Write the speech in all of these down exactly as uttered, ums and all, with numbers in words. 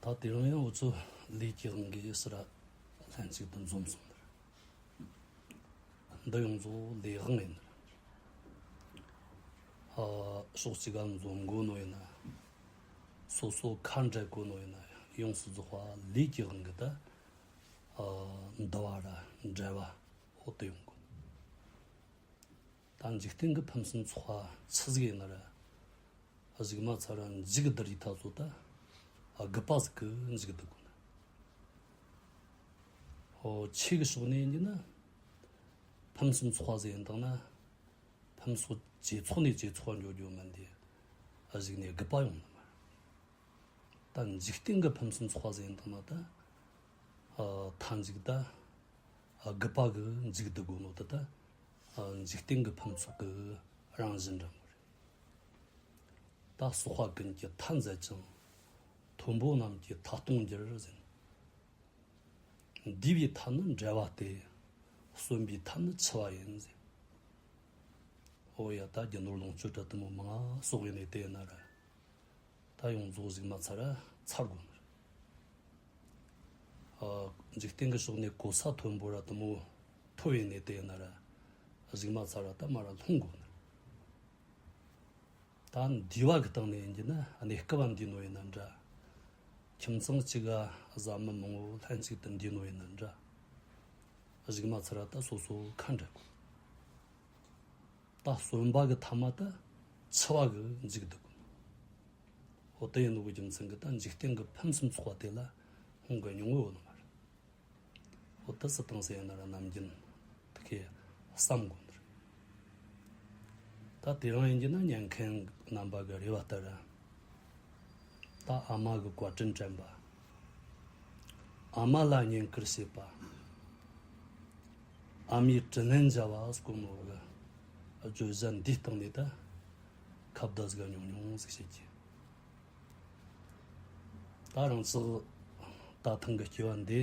ད་དེ་རིང་ཡང་འུ་ཚོ་ལས་ཀྱི་དབང་གིས་ཕྱིར་ར་ལྷན་ཅིག་ཏུ་འཛོམས་སོང་ནི་རེད། འདི་ཡོངས་རྫོགས་ལས་དབང་ཡིན་ནི་རེད། ཨ། ཕྱོགས་གཅིག་ག་འཛོམས་དགོས་ནོ་ཡིན་ན། སོ་སོ་ཁ་འབྲལ་དགོས་ནོ་ཡིན་ན། ཡོངས་སུ་རྫོགས་པ་ལས་ཀྱི་དབང་གིས་ད། ཨ། འདུ་བ་ར་འབྲེལ་བ་འོ་དེ་ཡོང་དགོས། ད་འཇིག་རྟེན་གྱི་ཕུན་སུམ་ཚོགས་པ་ཆི་ཟིག་ཡིན་ན་ར། གཞུག་མ་ཚར་ར་མཇུག་བསྡུ་རིགས་ཐག་ཚོ་ད། ཨ། རྒུད་པ་ཟིག་གི་མཇུག་བསྡུ་དགོས་ན། ཨོ། ཆོས་ཀྱི་ཕྱོགས་ནས་ཡིན་ན། ཕུན་སུམ་ཚོགས་པ་ཟིག་ཡིན་དང་ན། ཕུན་ཚོགས་ཇེ་ཚོགས་ནས་ཇེ་ཚོགས་འགྲོ་རྒྱུ་མིན་ཏེ། ཨ། གཞུག་ནས་རྒུད་པ་ཡོང་ནི་མ་རེད། ད་འཇིག་རྟེན་གྱི་ཕུན་སུམ་ཚོགས་པ་ཟིག་ཡིན་དང་ན་ད། ཨ། མཐའ་མཇུག་ད། ཨ། རྒུད་པ་གི་མཇུག་བསྡུ་དགོས་ནོ་དེ་ད། ཨ། འཇིག་རྟེན་གྱི་ཕུན་ཚོགས་ཀྱི་རང་བཞིན་འདྲ་མོ་རེད། ད་བསོད་པ་ཀུན་གྱི་མཐའ་མཛད་ཅིང་། མཐོན་པོ་རྣམས་ཀྱི་མཐའ་སྟོངས་འགྱུར་ཟེར། འདུས་པའི་མཐའ་ནི་འབྲེལ་བ་སྟེ། གསོན་པའི་མཐའ་ནི་འཆི་བ་ཡིན་ཟེར། ཨོ་ཡ། ད་རྒྱུ་ནོར་ལོངས་སྤྱོད་ར་དེ་མོ་མང་ང་གསོག་ཡིན་ནས་དེ་ཡིན་ན་ར། ད་ཡོངས་རྫོགས་གཞུག་མ་ཚར་ར་ཚར་དགོས་ནི་རེད། ཨ། འཇིག་རྟེན་གྱི་ཕྱོགས་ནས་གོ་ས་མཐོན་པོ་ར་དེ་མོ་ཐོབ་ཡིན་ནས་དེ་ཡིན་ན་ར། གཞུག་མ་ཚར་ར་ད་མར་ར་ལྷུང་དགོས་ནི་རེད། ད་འདུས་པ་གི་སྟེང་ནས་ཡིན་གྱི་ན་གནས་སྐབས་བ་འདུས་ནོ་ཡིན་ན་འདྲ། ཁྱིམ་ཚང་གཅིག་ག་བཟའ་མི་མང་བོ་ལྷན་ཅིག་ཏུ་འདུས་ནོ་ཡིན་ན་འདྲ། གཞུག་མ་ཚར་ར་ད་སོ་སོ་ཁ་འབྲལ་དགོས། ད་གསོན་པ་གི་མཐའ་མ་ད་འཆི་བ་གི་མཇུག་བསྡུ་དགོས། འོ་དེ་ཡིན་ནོ་གི་རྒྱུ་མཚན་གི་ད་འཇིག་རྟེན་གི་ཕུན་སུམ་ཚོགས་པ་དེ་ལ་སྔོན་གི་མྱོང་བོ་ཡོད་ནི་མ་རེད། འོ་དེ་སུ་དང་སུ་ཡིན་ན་ར་ནམ་རྒྱུན་དེ་གས་བསམ་དགོས་ནི་རེད། ད་དེ་རིང་ཡིན་གྱི་ན་ཉན་མཁན་རྣམ་པ་གི་རེ་བ་ལྟར། ད་ཨ་མ་གི་བཀའ་དྲིན་དྲན་པ། ཨ་མ་ལ་བསྙེན་བཀུར་བྱེད་པ། ཨ་མའི་དྲིན་ལན་འཇལ་བ་ཟེར་གོ་ནོ་གི་བརྗོད་བྱ་འདིའི་སྟེང་ནས་ད་ཁ་བརྡ་ཟིག་ཉུང་ཉུང་ཟིག་བྱེད་ཀྱི། ད་རང་ཚོ་ད་ཐེངས་གི་སྐྱེ་བ་འདི།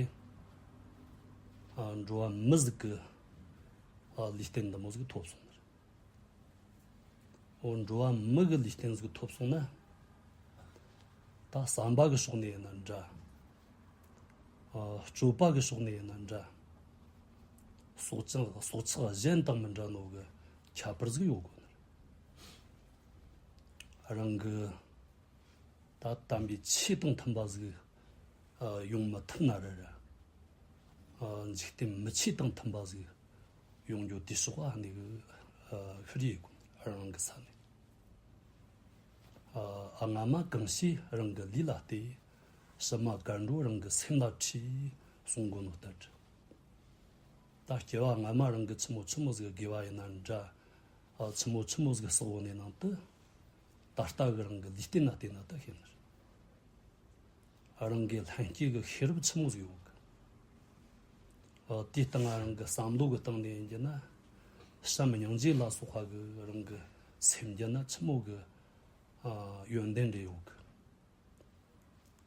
ཨ། འགྲོ་བ་མི་ཟིག་གི། ཨ། ལུས་རྟེན་འདི་མོ་ཟིག་ཐོབ་སོང་ནི་རེད། འོ། འགྲོ་བ་མི་གི་ལུས་རྟེན་ཟིག་ཐོབ་སོང་ན། ད་བསམ་པ་གི་ཕྱོགས་ནས་ཡིན་ན་འདྲ། ཨ། སྤྱོད་པ་གི་ཕྱོགས་ནས་ཡིན་ན་འདྲ། སྲོག་ཆགས་སྲོག་ཆགས་གཞན་དང་མི་འདྲ་ནོ་གི་ཁྱད་པར་ཟིག་ཡོད་དགོས་ནི་རེད། རང་གི་ད་དམ་པའི་ཆོས་དང་མཐུན་པ་ཟིག། ཨ། ཡོང་མི་ཐུབ་ན་ར་ར། ཨ། འཇིག་རྟེན་མི་ཆོས་དང་མཐུན་པ་ཟིག་ཡོང་རྒྱུ་དེ་ཕྱོགས་ཨ་ནི་གི། ཨ། ཧུར་ཡེད་དགོས་རང་གི་ས་ནས། ཨ། སྔ་མ་གང་བྱས་རང་གི་ལུས་ལ་ལྟོས། ཕྱི་མ་གར་འགྲོ་རང་གི་སེམས་ལ་འཁྲིད་གསུང་གོ་ནོ་ལྟར། ད་སྐྱེ་བ་སྔ་མ་རང་གི་ཆི་མོ་ཆི་མོ་ཟིག་དགེ་བ་ཡིན་ན་འདྲ། ཨ། ཆི་མོ་ཆི་མོ་ཟིག་བསགས་ཡོད་ནས་ནང་དུ། ད་ལྟ་གི་རང་གི་ལུས་རྟེན་ན་བལྟས་ན་ད་ཤེས་ནི་རེད། རང་གི་ལྷན་སྐྱེས་ཀྱི་ཤེས་རབ་ཆི་མོ་ཟིག་ཡོད་གི། ཨ། དེའི་སྟེང་རང་གི་བསམ་བློ་གི་སྟེང་ནས་ཡིན་གྱི་ན། བྱམས་སྙིང་རྗེ་ལ་སོགས་པ་གི་རང་གི་སེམས་རྒྱུད་ན་ཆི་མོ་གི། ཨ། ཡོན་ཏན་རེ་ཡོད་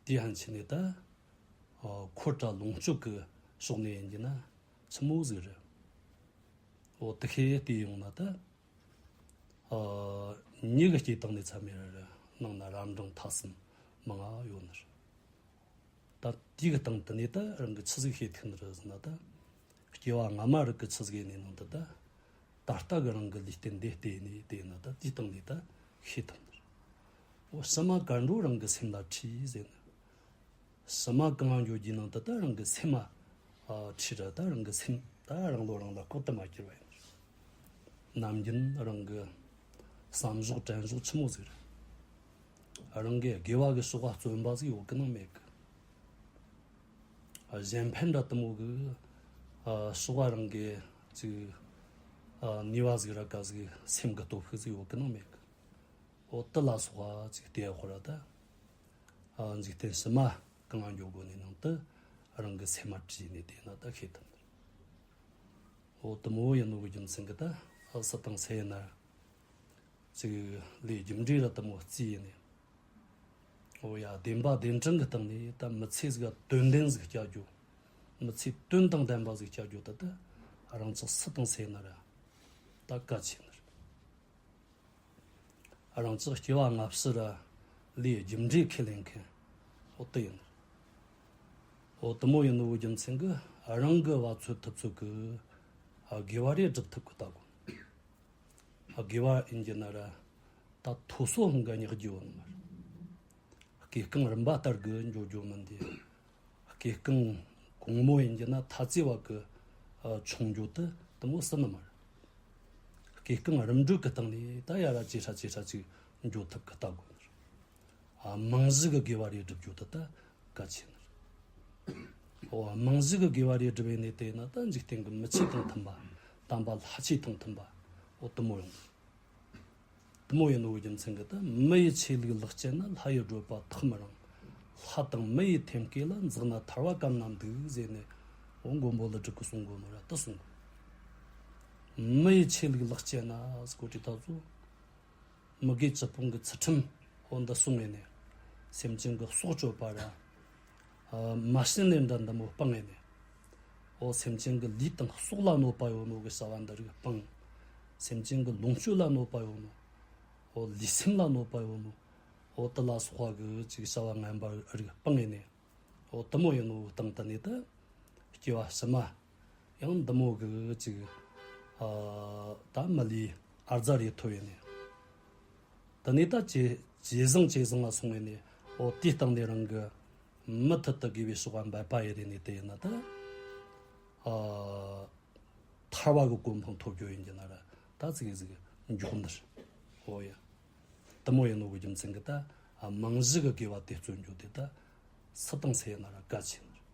གི། དེའི་ཕན་ཆད་ནས་ད། ཨ། འཁོར་དང་ལོངས་སྤྱོད་ཀྱི་ཕྱོགས་ནས་ཡིན་གྱི་ན་ཆི་མོ་ཟིག་རེད། འོ་དེ་ཁས་བལྟས་ཡོང་ན་ད། ཨ། མྱི་གི་སྐྱེ་སྟངས་ནས་ཚད་མེད་ར་ར་ནང་ན་རབ་འབྲིང་ཐ་གསུམ་མང་ང་ཡོད་ནི་རེད། ད་དེའི་གི་སྟེང་དུ་ནས་ད་རང་གི་ཆི་ཟིག་ཤེས་ཐུབ་ནི་རེད་ཟེར་ན་ད། སྐྱེ་བ་སྔ་མ་རིགས་ཀྱི་ཆི་ཟིག་ཡིན་ནི་ནང་དུ་ད། ད་ལྟ་གི་རང་གི་ལུས་རྟེན་འདི་བལྟས་ནས་བལྟས་ན་ད་དེའི་སྟེང་ནས་ད་ཤེས་ཐུབ་ནི་རེད། འོ་ཕྱི་མ་གར་འགྲོ་རང་གི་སེམས་ལ་འཁྲིད་ཟེར་ནི། ཕྱི་མ་གང་ང་འགྱོ་རྒྱུའི་ནང་དུ་ད་རང་གི་སེམས་མ། ཨ། འཁྲིད་ར་ད་རང་གི་སེམས་ད་རང་ལོ་རང་ལ་ལྐོག་ཏུ་མ་གྱུར་བ་ཡིན། ནམ་རྒྱུན་རང་གི་བསམ་གཞོག་དྲན་གཞོག་ཆི་མོ་ཟིག་རེད། རང་གི་དགེ་བ་གི་ཕྱོགས་བ་བརྩོན་པ་ཟིག་ཡོད་གི་ནང་མེད་གི། ཨ། གཞན་ཕན་འདྲ་དེ་མོ་གི། ཨ། ཕྱོགས་བ་རང་གི་ཅིག། ཨ། ནུས་པ་ཟིག་ར་ག་ཟིག་སེམས་གི་སྟོབས་ཤུགས་ཟིག་ཡོད་གི་ནང་མེད་གི། འོ་དེ་ལ་སོགས་པ་ཅིག་བལྟས་ཡོད་ཁོ་ར་ད། ཨ། འཇིག་རྟེན་ཕྱི་མ་གང་ང་འགྱོ་དགོ་ནས་ནང་དུ་རང་གི་སེམས་མ་འཁྲིད་ནས་བལྟས་ན་ད་ཤེས་ཐུབ་ནི་རེད། འོ་དེ་མོ་ཡིན་ནོ་གི་རྒྱུ་མཚན་གི་ད། ཨ། སུ་དང་སུ་ཡིན་ན་ཅིག་ལས་རྒྱུ་འབྲས་ར་དེ་མོ་རྩིས་ཡིན་ནས། འོ་ཡ། བདེན་པ་བདེན་དྲང་གི་སྟེང་ནས་ད་མི་ཚེ་ཟིག་དོན་ལྡན་ཟིག་བསྐྱལ་རྒྱུ། མི་ཚེ་དོན་དང་ལྡན་པ་ཟིག་བསྐྱལ་རྒྱུ་ད་ད་རང་ཅག་སུ་དང་སུ་ཡིན་ན་ར་ད་གལ་ཆེ་ནི་རེད། རང་ཅག་སྐྱེ་བ་སྔ་ཕྱི་ར་ལས་རྒྱུ་འབྲས་ཁས་ལེན་མཁན་འོ་དེ་ཡིན། འོ་དེ་མོ་ཡིན་ནོ་རྒྱུ་མཚན་གྱིས་རང་གི་བ་ཚོད་ཐུབ་ཚོད་ཀྱི་དགེ་བ་རེ་སྒྲུབ་ཐུབ་ཀྱི་ལྟ་དགོས། དགེ་བ་ཡིན་གྱི་ན་ར་ད་མཐོ་སོ་ཧང་ག་ཉག་རྒྱུ་ཡོད་ནི་མ་རེད། སྐས་རྐང་རིམ་པ་ལྟར་གྱི་འགྱོ་རྒྱུ་མིན་ཏེ། སྐས་རྐང་གོང་མོ་ཡིན་གྱི་ན་ཐ་ཚེ་བ་གི་ཆུང་འགྱོ་དུ་དེ་མོ་སྲིད་ནི་མ་རེད། སྐས་རྐང་རིམ་གྲོ་གི་སྟེང་ནས་ད་ཡ་ར་ཇེ་ཧྲ་ཇེ་ཧྲ་ཅིག་འགྱོ་ཐུབ་ཀྱི་ལྟ་དགོས་ནི་རེད། རྨང་གཞི་གི་དགེ་བ་རེ་སྒྲུབ་རྒྱུ་དེ་ད་གལ་ཆེ་ནི་རེད། འོ་རྨང་གཞི་གི་དགེ་བ་རེ་སྒྲུབ་ཡས་ནས་དེ་ན་ད་འཇིག་རྟེན་གྱི་མི་ཆོས་དང་མཐུན་པ། དམ་པ་ལྷ་ཆོས་དང་མཐུན་པ། འོ་དེ་མོ་ཡོང་། དེ་མོ་ཡིན་ནོ་རྒྱུ་མཚན་གྱིས་ད་མི་ཡི་ཆོས་ལུགས་ལག་སྐྱེལ་ན་ལྷ་ཡི་བགྲོད་པ་ཐག་མི་རིང་། ལྷ་དང་མི་ཡི་ཐེམ་སྐས་ལ་འཛེགས་ན་ཐར་བ་གམ་ན་འདུག་ཟེར་ནས་འོ་མགོན་པོ་ཀླུ་སྒྲུབ་ཀྱིས་གསུང་གོ་ནོ་ར་ད་གསུང་གོ། མི་ཡི་ཆོས་ལུགས་ལག་སྐྱེལ་ན་ཟེར་གོ་དུས་ད་ཚོ། མི་དགེ་བཅུ་སྤོང་གི་ཚུལ་ཁྲིམས་འོ་འདི་སྲུང་ངེས་ནས། སེམས་ཅན་གྱི་སྲོག་གཅོད་པ་ར། མ་བྱིན་ལེན་འདྲ་འདི་མོ་སྤང་ངེས་ནས། འོ་སེམས་ཅན་གྱི་ལུས་དང་སྲོག་ལ་གནོད་པ་ཡོད་ནོ་གི་བྱ་བ་འདི་རིགས་སྤང་། སེམས་ཅན་གྱི་ལོངས་སྤྱོད་ལ་གནོད་པ་ཡོད་ནོ། འོ་ལུས་སེམས་ལ་གནོད་པ་ཡོད་ནོ། འོ་དེ་ལ་སོགས་པ་གི་ཅིག་བྱ་བ་ངན་པ་རིགས་སྤང་ངེས་ནས། འོ་དེ་མོ་ཡིན་ནོ་སྟེང་དུ་ནས་ད་སྐྱེ་བ་ཕྱི་མ་ཡང་འདི་མོ་གི་ཅིག་ཨ་ད་མི་ལུས་ཨ་རྫ་རེ་ཐོབ་ཡོད་ནས། དེ་ནས་ད་ཇེ་ཇེ་བཟང་ཇེ་བཟང་ལ་སོང་བས་ནས། འོ་དེའི་སྟེང་ནས་རང་གི་མུ་མཐུད་དུ་དགེ་བའི་ཕྱོགས་ལ་འབད་པ་ཡི་རེ་ནས་དེ་ཡིན་ན་ད། ཨ་ཐར་བ་གི་གོ་འཕང་ཐོབ་རྒྱུ་ཡིན་གྱི་ན་ར་ད་ཙིག་ཟིག་མགྱོགས་འདིར། འོ་ཡ། དེ་མོ་ཡིན་ནོ་གི་རྒྱུ་མཚན་གྱིས་ད་རྨང་གཞི་གི་དགེ་བ་དེ་བརྩོན་རྒྱུ་དེ་ད་སུ་དང་སུ་ཡིན་ན་ར་གལ་ཆེ་ནི་རེད།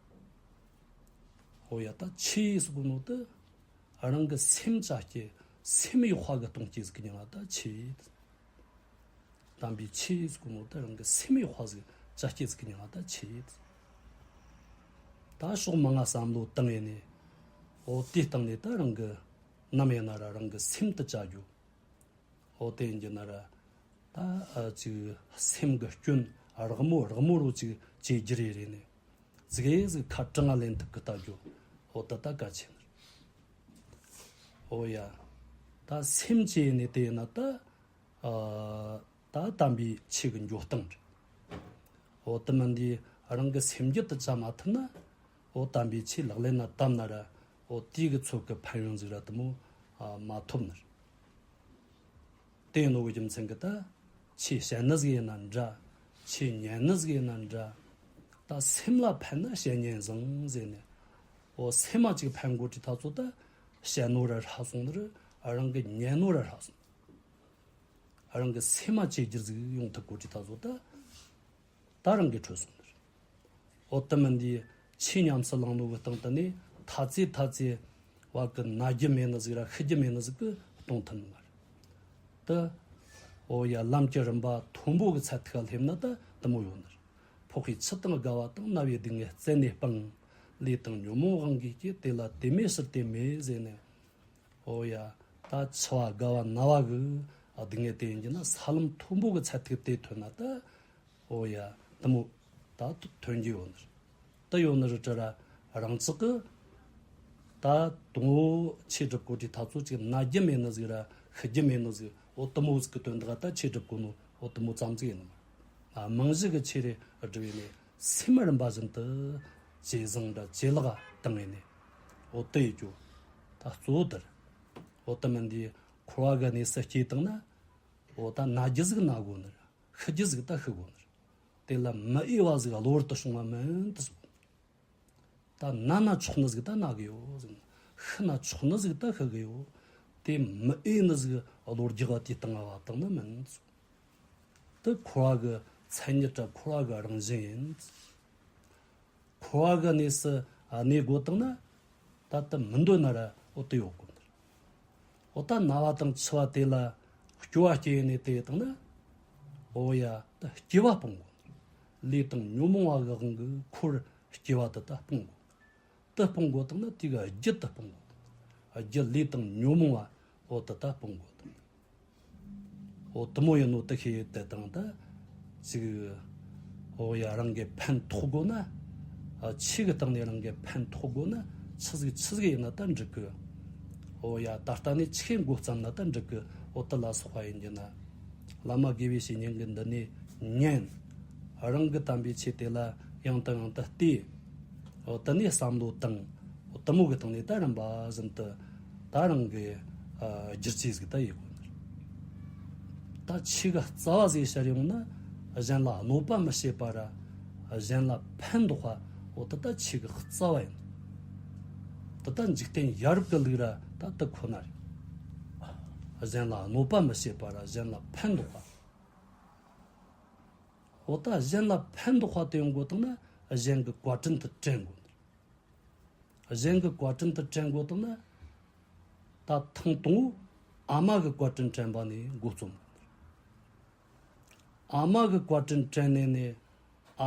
འོ་ཡ། ད་ཆོས་ཟེར་གོ་ནོ་དེ་རང་གི་སེམས་ཅ་སྐྱེ། སེམས་ཡག་པ་གི་གཏོང་སྐྱེ་ཟིག་གི་མིང་ང་ད་ཆོས། དམ་པའི་ཆོས་ཟེར་གོ་ནོ་དེ་རང་གི་སེམས་ཡག་པ་ཟིག་ཅ་སྐྱེ་ཟིག་གི་མིང་ང་ད་ཆོས། ད་ཕྱོགས་མང་ང་བསམ་བློ་བཏང་ཡས་ནས། འོ་དེའི་སྟེང་ནས་ད་རང་གི་ནམ་ཡིན་ན་ར་རང་གི་སེམས་དེ་བཅའ་རྒྱུ། འོ་དེ་ཡིན་གྱི་ན་ར་ད་ཨ་ཅིག་སེམས་ཀྱི་སྐྱོན་རགས་མོ་རགས་མོ་རུ་ཅིག་བཅོས་རྒྱུ་རེ་རེ་ནས་ཙིག་གེ་ཟིག་ཁ་གྲངས་ལེན་ཐུབ་ཀྱི་ལྟ་རྒྱུ། འོ་ད་ད་གལ་ཆེ་ནི་རེད། འོ་ཡ། ད་སེམས་བཅོས་ནས་དེ་ཡིན་ན་ད་ཨ་ད་དམ་པའི་ཆོས་ཀྱི་འགྲོ་སྟངས་རེད། འོ་དེ་མིན་དེ་རང་གི་སེམས་རྒྱུད་དེ་བཅའ་མ་ཐུབ་ན། འོ་དམ་པའི་ཆོས་ལག་ལེན་ན་བསྟིམ་ན་ར། འོ་དེ་གི་ཚོད་ཀྱི་ཕན་ཡོན་ཟིག་ར་དེ་མོ་ཨ་མ་ཐོབ་ནི་རེད། དེ་ཡིན་ནོ་གི་རྒྱུ་མཚན་གྱིས་ད་ཆོས་བཤད་ནི་ཟིག་ཡིན་ན་འདྲ། ཆོས་ཉན་ནི་ཟིག་ཡིན་ན་འདྲ། ད་སེམས་ལ་ཕན་ན་བཤད་ཉན་བཟང་ཟེར་ནས། འོ་སེམས་མ་ཅིག་ཕན་དགོས་དུས་ད་ཚོད་ད་བཤད་ནོ་ར་ཧྲ་སོང་ནི་རེད། རང་གི་ཉན་ནོ་ར་ཧྲ་སོང་། རང་གི་སེམས་མ་བཅོས་རྒྱུ་ཟིག་ཡོང་ཐུབ་དགོས་དུས་ད་ཚོད་ད། ད་རང་གི་འཕྲོད་སོང་ནི་རེད། འོ་དེ་མིན་དེ་ཆོས་ཉམས་སུ་བླངས་ནོ་གི་སྟེང་དུ་ནས་ཐ་ཚེ་ཐ་ཚེ་བ་གི་ན་རྒྱུ་མེད་ནི་ཟིག་ར་ཤི་རྒྱུ་མེད་ནི་ཟིག་གི་གཏོང་ཐུབ་ནི་མ་རེད། དེ་འོ་ཡ་ལམ་གྱི་རིམ་པ་མཐོན་པོ་གི་ཚད་ཐིག་སླེབས་ན་ད་དེ་མོ་ཡོང་ནི་རེད། འཕགས་པའི་ཁྱི་དང་རྒ་བ་དང་། རྣ་བའི་སྡུག་བསྔལ་རྩད་ནས་སྤང་། ལས་དང་ཉོན་མོངས་དབང་གིས་སྐྱེས། དེ་ལ་དེ་མེད་ཕྱིར་དེ་མེད་ཟེར་ནས། འོ་ཡ། ད་འཆི་བ་རྒ་བ་ན་བ་གི་སྡུག་བསྔལ་དེ་ཡིན་གྱི་ན་ས་ལམ་མཐོན་པོ་གི་ཚད་ཐིག་དེ་ཐོན་ན་ད། འོ་ཡ། དེ་མོ་ད་ཐོན་རྒྱུ་ཡོད་ནི་རེད། ད་ཡོད་ནི་རེད་དྲ་ར་རང་ཅག་གི་ད་དུང་འོ་ཆོས་སྒྲུབ་དགོས་དུས་ད་ཚོད་ཅིག་ན་རྒྱུ་མེད་ནི་ཟིག་ར་ཤི་རྒྱུ་མེད་ནི་ཟིག་འོ་དེ་མོ་ཟིག་གི་དོན་དག་ད་ཆོས་སྒྲུབ་དགོས་ནོ་འོ་དེ་མོ་ཙམ་ཟིག་ཡིན་ནི་མ་རེད། རྨང་གཞི་གི་ཆོས་རེ་སྒྲུབ་ཡས་ནས། སེམས་རིམ་པ་བཞིན་དུ་ཇེ་བཟང་དང་ཇེ་ལེགས་བཏང་ངེས་ནས། འོ་དེ་ཡི་རྒྱུ་ད་གཙོ་བོ་དེ་རེད། འོ་དེ་མིན་དེ་འཁོར་བ་གི་གནས་སུ་སྐྱེས་བཏང་ན། འོ་ད་ན་རྒྱུ་ཟིག་ན་དགོས་ནི་རེད། ཤི་རྒྱུ་ཟིག་ད་ཤི་དགོས་ནི་རེད། དེ་ལ་མི་འོས་པ་ཟིག་གློ་བུར་དུ་བྱུང་བ་མིན་དུ་གསུངས། ད་ན་ན་ཆོག་ནི་ཟིག་ད་ན་གི་ཡོད་ཟེར། ཤི་ན་ཆོག་ནི་ཟིག་ད་ཤི་གི་ཡོད། དེ་མི་འོས་ནི་ཟིག་གློ་རྒྱག་དེ་བཏང་བ་བཏང་ནི་མིན་ཟེར། དེ་འཁོར་བ་གི་མཚན་ཉིད་དྲ་འཁོར་བ་གི་རང་བཞིན་ཡིན། འཁོར་བ་གི་གནས་སུ་གནས་དགོས་བཏང་ན། ད་ལྟ་མི་འདོད་ན་ར་འོ་དེ་ཡོད་དགོས་ནི་རེད། འོ་ད་ན་བ་དང་འཆི་བ་དེ་ལ་སྐྱོ་བ་སྐྱེ་ནས་དེ་བཏང་ན། འོ་ཡ་ད་སྐྱེ་བ་སྤོང་དགོས་ནི་རེད། ལས་དང་ཉོན་མོངས་པ་གི་དབང་གིས་འཁོར་སྐྱེ་བ་དེ་ད་སྤོང་དགོས་ནི་རེད། དེ་སྤོང་དགོས་བཏང་ན་དེ་གི་རྒྱུ་དེ་སྤོང་དགོས་བཏང་ན། རྒྱུ་ལས་དང་ཉོན་མོངས་པ་འོ་དེ་ད་སྤོང་དགོས་བཏང་ན། འོ་དེ་མོ་ཡིན་ནོ་དེ་ཤེས་ཡོད་དེ་དང་ད་ཅིག་འོ་ཡ་རང་གི་ཕན་ཐོགས་དགོས་ན། ཨ་ཆོས་གི་སྟེང་ནས་རང་གི་ཕན་ཐོགས་དགོས་ན་ཆི་ཟིག་ཆི་ཟིག་ཡིན་ན་ད་འགྲིག་གི། འོ་ཡ་ད་ལྟ་ནས་ཆི་ཤེས་འགོ་བརྩམས་ན་ད་འགྲིག་གི། འོ་དེ་ལ་སོགས་པ་ཡིན་གྱི་ན། བླ་མ་དགེ་བའི་བཤེས་གཉེན་གྱི་མདུན་ནས་ཉན། རང་གི་དམ་པའི་ཆོས་དེ་ལ་ཡང་དང་ཡང་དུ་བལྟས། འོ་དེ་ནས་བསམ་བློ་བཏང་། འོ་དེ་མོ་གི་སྟེང་ནས་ད་རིམ་པ་བཞིན་དུ་ད་རང་གི་ཨ་བསྒྱུར་བཅོས་ཟིག་ད་ཡེད་དགོས་ནི་རེད། ད་ཆོས་གི་རྩ་བ་ཟིག་བཤད་ཡོང་ན། གཞན་ལ་གནོད་པ་མི་བྱེད་པ་ར་གཞན་ལ་ཕན་འདོགས་པ། འོ་དེ་ད་ཆོས་གི་རྩ་བ་ཡིན། དེ་ད་འཇིག་རྟེན་ཡ་རབས་གི་ལུགས་ར་ད་དེ་ཁོ་ན་རེད། གཞན་ལ་གནོད་པ་མི་བྱེད་པ་ར་གཞན་ལ་ཕན་འདོགས་པ། འོ་ད་གཞན་ལ་ཕན་འདོགས་པ་དེ་ཡོང་དགོས་བཏང་ན། གཞན་གྱི་བཀའ་དྲིན་དེ་དྲན་དགོས། གཞན་གྱི་བཀའ་དྲིན་དེ་དྲན་དགོས་བཏང་ན། ད་ཐེངས་དང་པོ་ཨ་མ་གི་བཀའ་དྲིན་དྲན་པ་ནས་འགོ་རྩོམ་དགོས། ཨ་མ་གི་བཀའ་དྲིན་དྲན་ནས་ནས་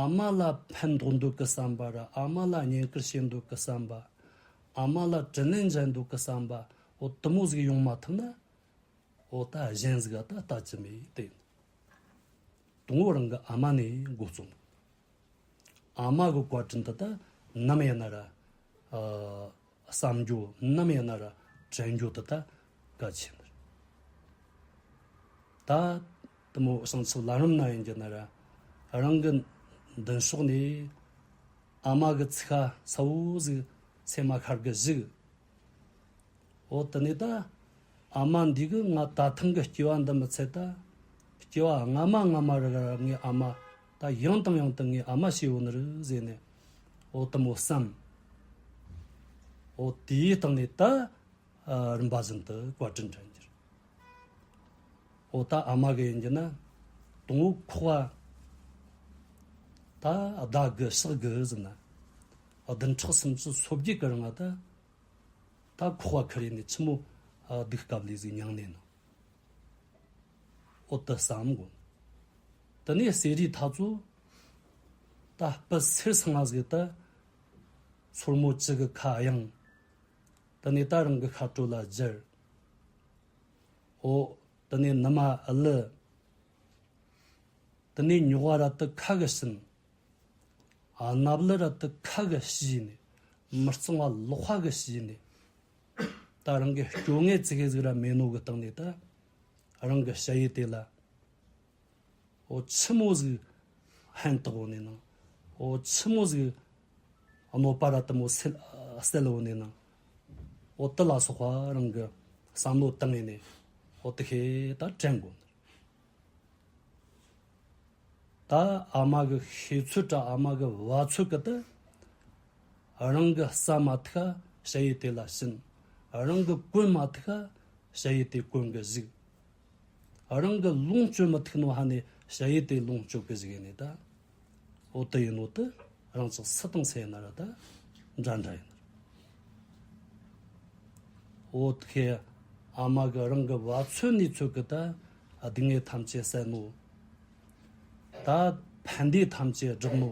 ཨ་མ་ལ་ཕན་འདོགས་འདོད་ཀྱི་བསམ་པ་ར་ཨ་མ་ལ་བསྙེན་བཀུར་བྱེད་འདོད་ཀྱི་བསམ་པ། ཨ་མ་ལ་དྲིན་ལན་འཇལ་འདོད་ཀྱི་བསམ་པ། འོ་དེ་མོ་ཟིག་ཡོང་མ་ཐུབ་ན། འོ་ད་གཞན་ཟིག་ག་ད་ལྟ་ཅི་མེད་དེ་ཡིན། དང་པོ་རང་གི་ཨ་མ་ནས་འགོ་རྩོམ། ཨ་མ་གི་བཀའ་དྲིན་དེ་ད་ནམ་ཡིན་ན་ར་ཨ་བསམ་རྒྱུ། ནམ་ཡིན་ན་ར་དྲན་རྒྱུ་དེ་ད་གལ་ཆེ་ནི་རེད། ད་དེ་མོ་བྱང་ཆུབ་ལམ་རིམ་ན་ཡིན་རྒྱུ་ན་ར་རང་གི་མདུན་ཕྱོགས་ནས་ཨ་མ་གི་ཚིག་ཁ་གསལ་བོ་ཟིག་སེམས་མ་ཤར་གི་བཞག། འོ་དེ་ནས་ད་ཨ་མ་འདི་གིས་ང་ད་ཐེངས་གི་སྐྱེ་བ་འདི་མི་ཚད། ད་སྐྱེ་བ་སྔ་མ་སྔ་མ་ར་ར་ངའི་ཨ་མ་ད་ཡང་དང་ཡང་དུ་ངའི་ཨ་མ་བྱས་ཡོད་ནི་རེད་ཟེར་ནས། འོ་དེ་མོ་བསམ། འོ་དེའི་སྟེང་ནས་ད་ཨ་རིམ་པ་བཞིན་དུ་བཀའ་དྲིན་དྲན་རྒྱུ་རེད། འོ་ད་ཨ་མ་གི་ཡིན་རྒྱུ་ན། དང་པོ་ཁོག་པ་ད་བརྡ་དགུ་ཕྱག་དགུ་ཟེར་ན། བདུན་ཕྲག་སུམ་ཅུ་སོ་བརྒྱད་གི་རིང་ང་ད། ད་ཁོག་པ་ཁུར་ཡེ་ནས་ཆི་མོ་ཨ་སྡུག་དཀའ་ལས་ཟིག་མྱངས་ནས་ནོ། འོ་དེ་བསམ་དགོས། དེ་ནས་ཟས་རིགས་ད་ཚོ་ད་སྤུ་སེར་སང་ང་ཟིག་ད་སོར་མོ་བཅུ་གི་ཁ་གཡེང་། དེ་ནས་ད་རང་གི་ཤ་དྲོད་ལ་སྦྱར། འོ་དེ་ནས་ནུ་མ་བླུ། དེ་ནས་མྱོག་བ་ར་དེ་ཁ་གིས་བྱིན། ཨ་སྣབས་ལུད་ར་དེ་ཁ་གིས་བྱས་ནས། མི་གཙང་བ་ལག་པ་གིས་བྱས་ནས། ད་རང་གི་སྐྱོ་ངལ་ཙི་གེ་ཟིག་ར་མེད་ནོ་གི་སྟེང་ནས་ད་རང་གི་ཞ་ཡི་དེ་ལ། འོ་ཆི་མོ་ཟིག་ཕན་ཐོགས་ནས་ནང་། འོ་ཆི་མོ་ཟིག་གནོད་པ་ར་དེ་མོ་སེལ་སེལ་ཡོད་ནས་ནང་། འོ་དེ་ལ་སོགས་པ་རང་གི་བསམ་བློ་བཏང་ངེ་ནས། འོ་དེ་ཤེས་ད་དྲན་དགོས་ནི་རེད། ད་ཨ་མ་གི་ཤེས་ཚོད་ར་ཨ་མ་གི་བབ་ཚོད་གི་ད་རང་གི་བསམ་མ་ཐུབ་ཤ་ཡི་དེ་ལ་བྱིན། རང་གི་གོན་མ་ཐུབ་ཤ་ཡི་དེ་གོན་གི་བཞག། རང་གི་ལོངས་སྤྱོད་མི་ཐུབ་ནོ་ཧ་ནས་ཞ་ཡི་དེ་ལོངས་སྤྱོད་གི་ཞིག་ཡིན་ནི་ད། འོ་དེ་ཡིན་ནོ་དེ་རང་ཅག་སུ་དང་སུ་ཡིན་ན་ར་ད་འདྲ་འདྲ་ཡིན། འོ་དེ་ཨ་མ་གི་རང་གི་བབ་ཚོད་ནས་ཚོད་གི་ད་སྡུག་བསྔལ་ཐམས་ཅད་བསལ་ནོ། ད་ཕན་བདེ་ཐམས་ཅད་བསྒྲུབས་ནོ།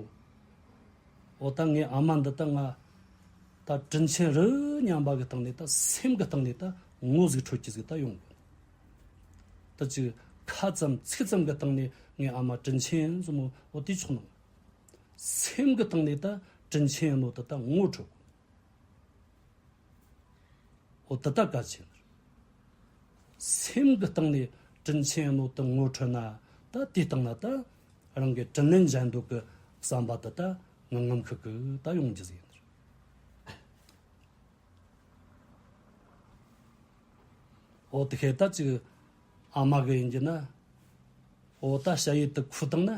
འོ་ད་ངའི་ཨ་མ་འདི་ད་ང་ད་དྲིན་ཆེན་རེད་སྙམ་པ་གི་སྟེང་ནས་ད་སེམས་གི་སྟེང་ནས་ད་ངོ་ཟིག་འཕྲོད་ཀྱི་ཟིག་ད་ཡོང་གི། ད་ཅིག་ཁ་ཙམ་ཚིག་ཙམ་གི་སྟེང་ནས་ངའི་ཨ་མ་དྲིན་ཆེན་ཟེར་མོ་འོ་དེ་ཆོག་ནོ། སེམས་གི་སྟེང་ནས་ད་དྲིན་ཆེན་ཡིན་ནོ་ད་ད་ངོ་འཕྲོད། འོ་དེ་ད་གལ་ཆེ་ནི་རེད། སེམས་གི་སྟེང་ནས་དྲིན་ཆེན་ཡིན་ནོ་དེ་ངོ་འཕྲོད་ན། ད་དེའི་སྟེང་ན་ད་རང་གི་དྲིན་ལན་འཇལ་འདོད་གི་བསམ་པ་དེ་ད་ངང་ངམ་ཤུགས་ཀྱིས་ད་ཡོང་རྒྱུ་ཟིག་ཡིན་ནི་རེད། འོ་དེ་ཤེས་ད་ཅིག་ཨ་མ་གི་ཡིན་རྒྱུ་ན། འོ་ད་ཞ་ཡི་དེ་ཁུར་བཏང་ན།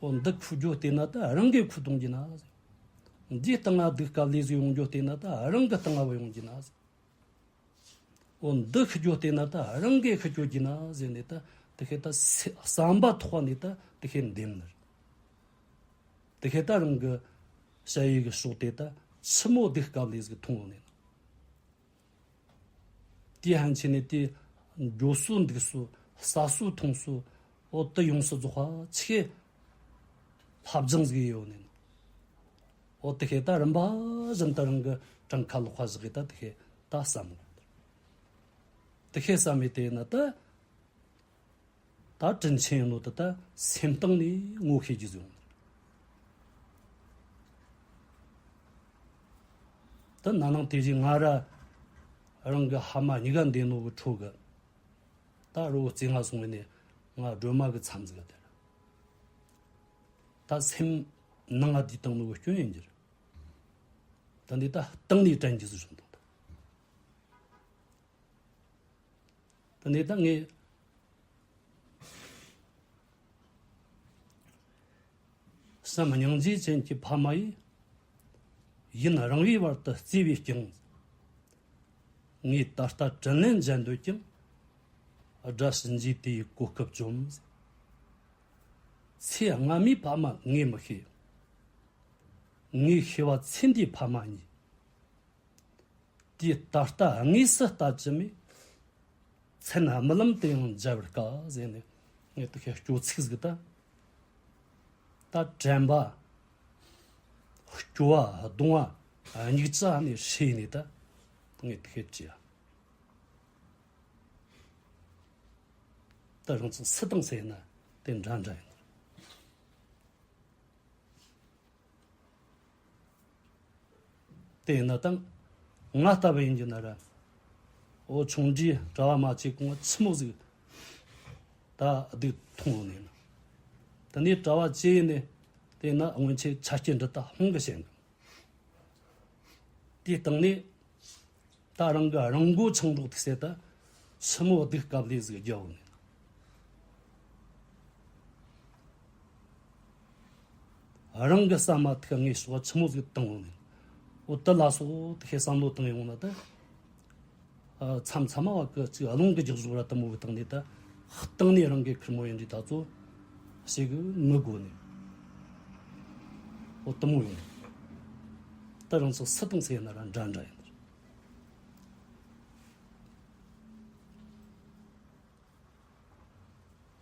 འོ་འདི་ཁུར་རྒྱུ་བལྟས་ན་ད་རང་གིས་ཁུར་གཏོང་རྒྱུ་ན། འདིའི་སྟེང་ང་སྡུག་དཀའ་ལས་ཟིག་ཡོང་རྒྱུ་བལྟས་ན་ད་རང་གི་སྟེང་ང་བུད་ཡོང་རྒྱུ་ན། འོ་འདི་ཤི་རྒྱུ་བལྟས་ན་ད་རང་གིས་ཤི་རྒྱུ་རྒྱུ་ན་ཟེར་ནས་ད་དེ་ཤེས་ད་སེ་བསམ་པ་ཐོག་ནས་ད་དེ་ཤེས་འདེམས་ནི་རེད། དེ་ཤེས་ད་རང་གི་ཞ་ཡི་གི་ཕྱོགས་དེ་ད་ཆི་མོ་སྡུག་དཀའ་ལས་ཟིག་མཐོང་ཡོང་ནས་ན། དེའི་ཕན་ཆད་ནས་དེ་འགྱོ་སོ་འདུག་སོ་ཟ་སོ་འཐུང་སོ་འོ་དེ་ཡོངས་སུ་རྫོགས་པ་ཆི་ཤེས་ལྷབ་སྦྱང་ཟིག་ཡོད་ནས་ན། འོ་དེ་ཤེས་ད་རིམ་པ་བཞིན་དུ་རང་གི་བྲང་ཁ་ལོག་པ་བཞག་གི་ད་དེ་ཤེས་ད་བསམ་དགོས། དེ་ཤེས་བསམ་མེད་དེ་ན་ད། ད་དྲིན་ཆེན་ཡིན་ནོ་དེ་ད་སེམས་གཏིང་ནས་ངོ་ཤེས་རྒྱུ་ཟིག་ཡོང་། ད་ན་ནིང་དེ་བཞིན་ང་ར་རང་གི་ཕ་མ་གཉིས་ཀ་འདས་ནོ་གི་འཕྲོ་གི། ད་རོ་རྩེ་ལྔ་སོང་བས་ནས་ང་སྒྲོལ་མ་གི་མཚམས་ཟིག་ག་དེར། ད་སེམས་ནང་ང་བསྡུས་བཏང་ནོ་གི་སྐྱོན་ཡིན་རྒྱུ་རེད། ད་འདི་ད་སྟེང་ནས་དྲན་རྒྱུ་ཟིག་བྱུང་དང་། ད་འདི་ད་ངས་བསམ་སྙིང་རྗེ་ཅན་གྱི་ཕ་མ་ཡིས། ཡུན་རིང་བའི་བར་དུ་བརྩེ་བས་བསྐྱངས། ངས་ད་ལྟ་དྲིན་ལན་འཇལ་འདོད་ཀྱང་། དགྲ་བྱིན་གྱིས་དེའི་གོ་སྐབས་བཅོམ། ཚེ་སྔ་མའི་ཕ་མ་ངས་མི་ཤེས། ངས་ཤེས་པ་ཚེ་འདིའི་ཕ་མ་ཉིད། དེས་ད་ལྟ་དངོས་སུ་ལྟ་ཅི་མེད། མཚན་རྨི་ལམ་དུ་ཡང་མཇལ་བར་དཀའ་ཟེར་ནས། ངས་དེ་ཁའི་སྐྱོ་ཚིག་ཟིག་ད། ད་དྲན་པ། སྐྱོ་བ་གདུང་བ་སྙིགས་ཆ་ནས་ཧྲིལ་ནས་ད། ངས་དེ་ཁའི་བྲིས་ཡ། ད་རང་ཚོ་སུ་དང་སུ་ཡིན་ན་དེ་འདྲ་འདྲ་ཡིན། དེ་ཡིན་ན་དང་། ང་ལྟ་བུ་ཡིན་གྱི་ན་ར། འོ་ཆུང་འདྲིས་གྲྭ་བ་མ་བྱེད་གོང་ཆི་མོ་ཟིག་ད་སྡུག་མཐོང་ནས་ན། དེ་ནས་གྲྭ་བ་བྱེད་ཡིན་ནས། དེ་ན་སྔོན་ཆད་ཆ་རྐྱེན་འདི་ད་ཧོང་གི་བྱེད་གི། དེའི་སྟེང་ནས། ད་རང་གི་རང་མགོ་ཆང་འགྲོགས་ཐུག་སེ་ད། ཆི་མོ་སྡུག་སྐབས་ལས་ཟིག་རྒྱག་ནས། རང་གི་བསམ་མ་ཐུག་ངས་ཤོག་ཆི་མོ་ཟིག་བཏང་ནས། འོ་དེ་ལ་སོགས་དེ་ཁའི་བསམ་བློ་བཏང་ཡོང་ན་ད། མཚམས་མཚམས་མ་བ་གི་ཅིག་རླུང་གི་རྒྱག་ཞོར་ར་དེ་མོ་གི་སྟེང་ནས་ད། སྟེང་ནས་རང་གི་ཁེར་མོ་ཡིན་དུས་ད་ཚོ་ཞེ་གི་མི་དགོས་ནས། འོ་དེ་མོ་ཡོང་། ད་རང་ཚོ་སུ་དང་སུ་ཡིན་ན་ར་འདྲ་འདྲ་ཡིན།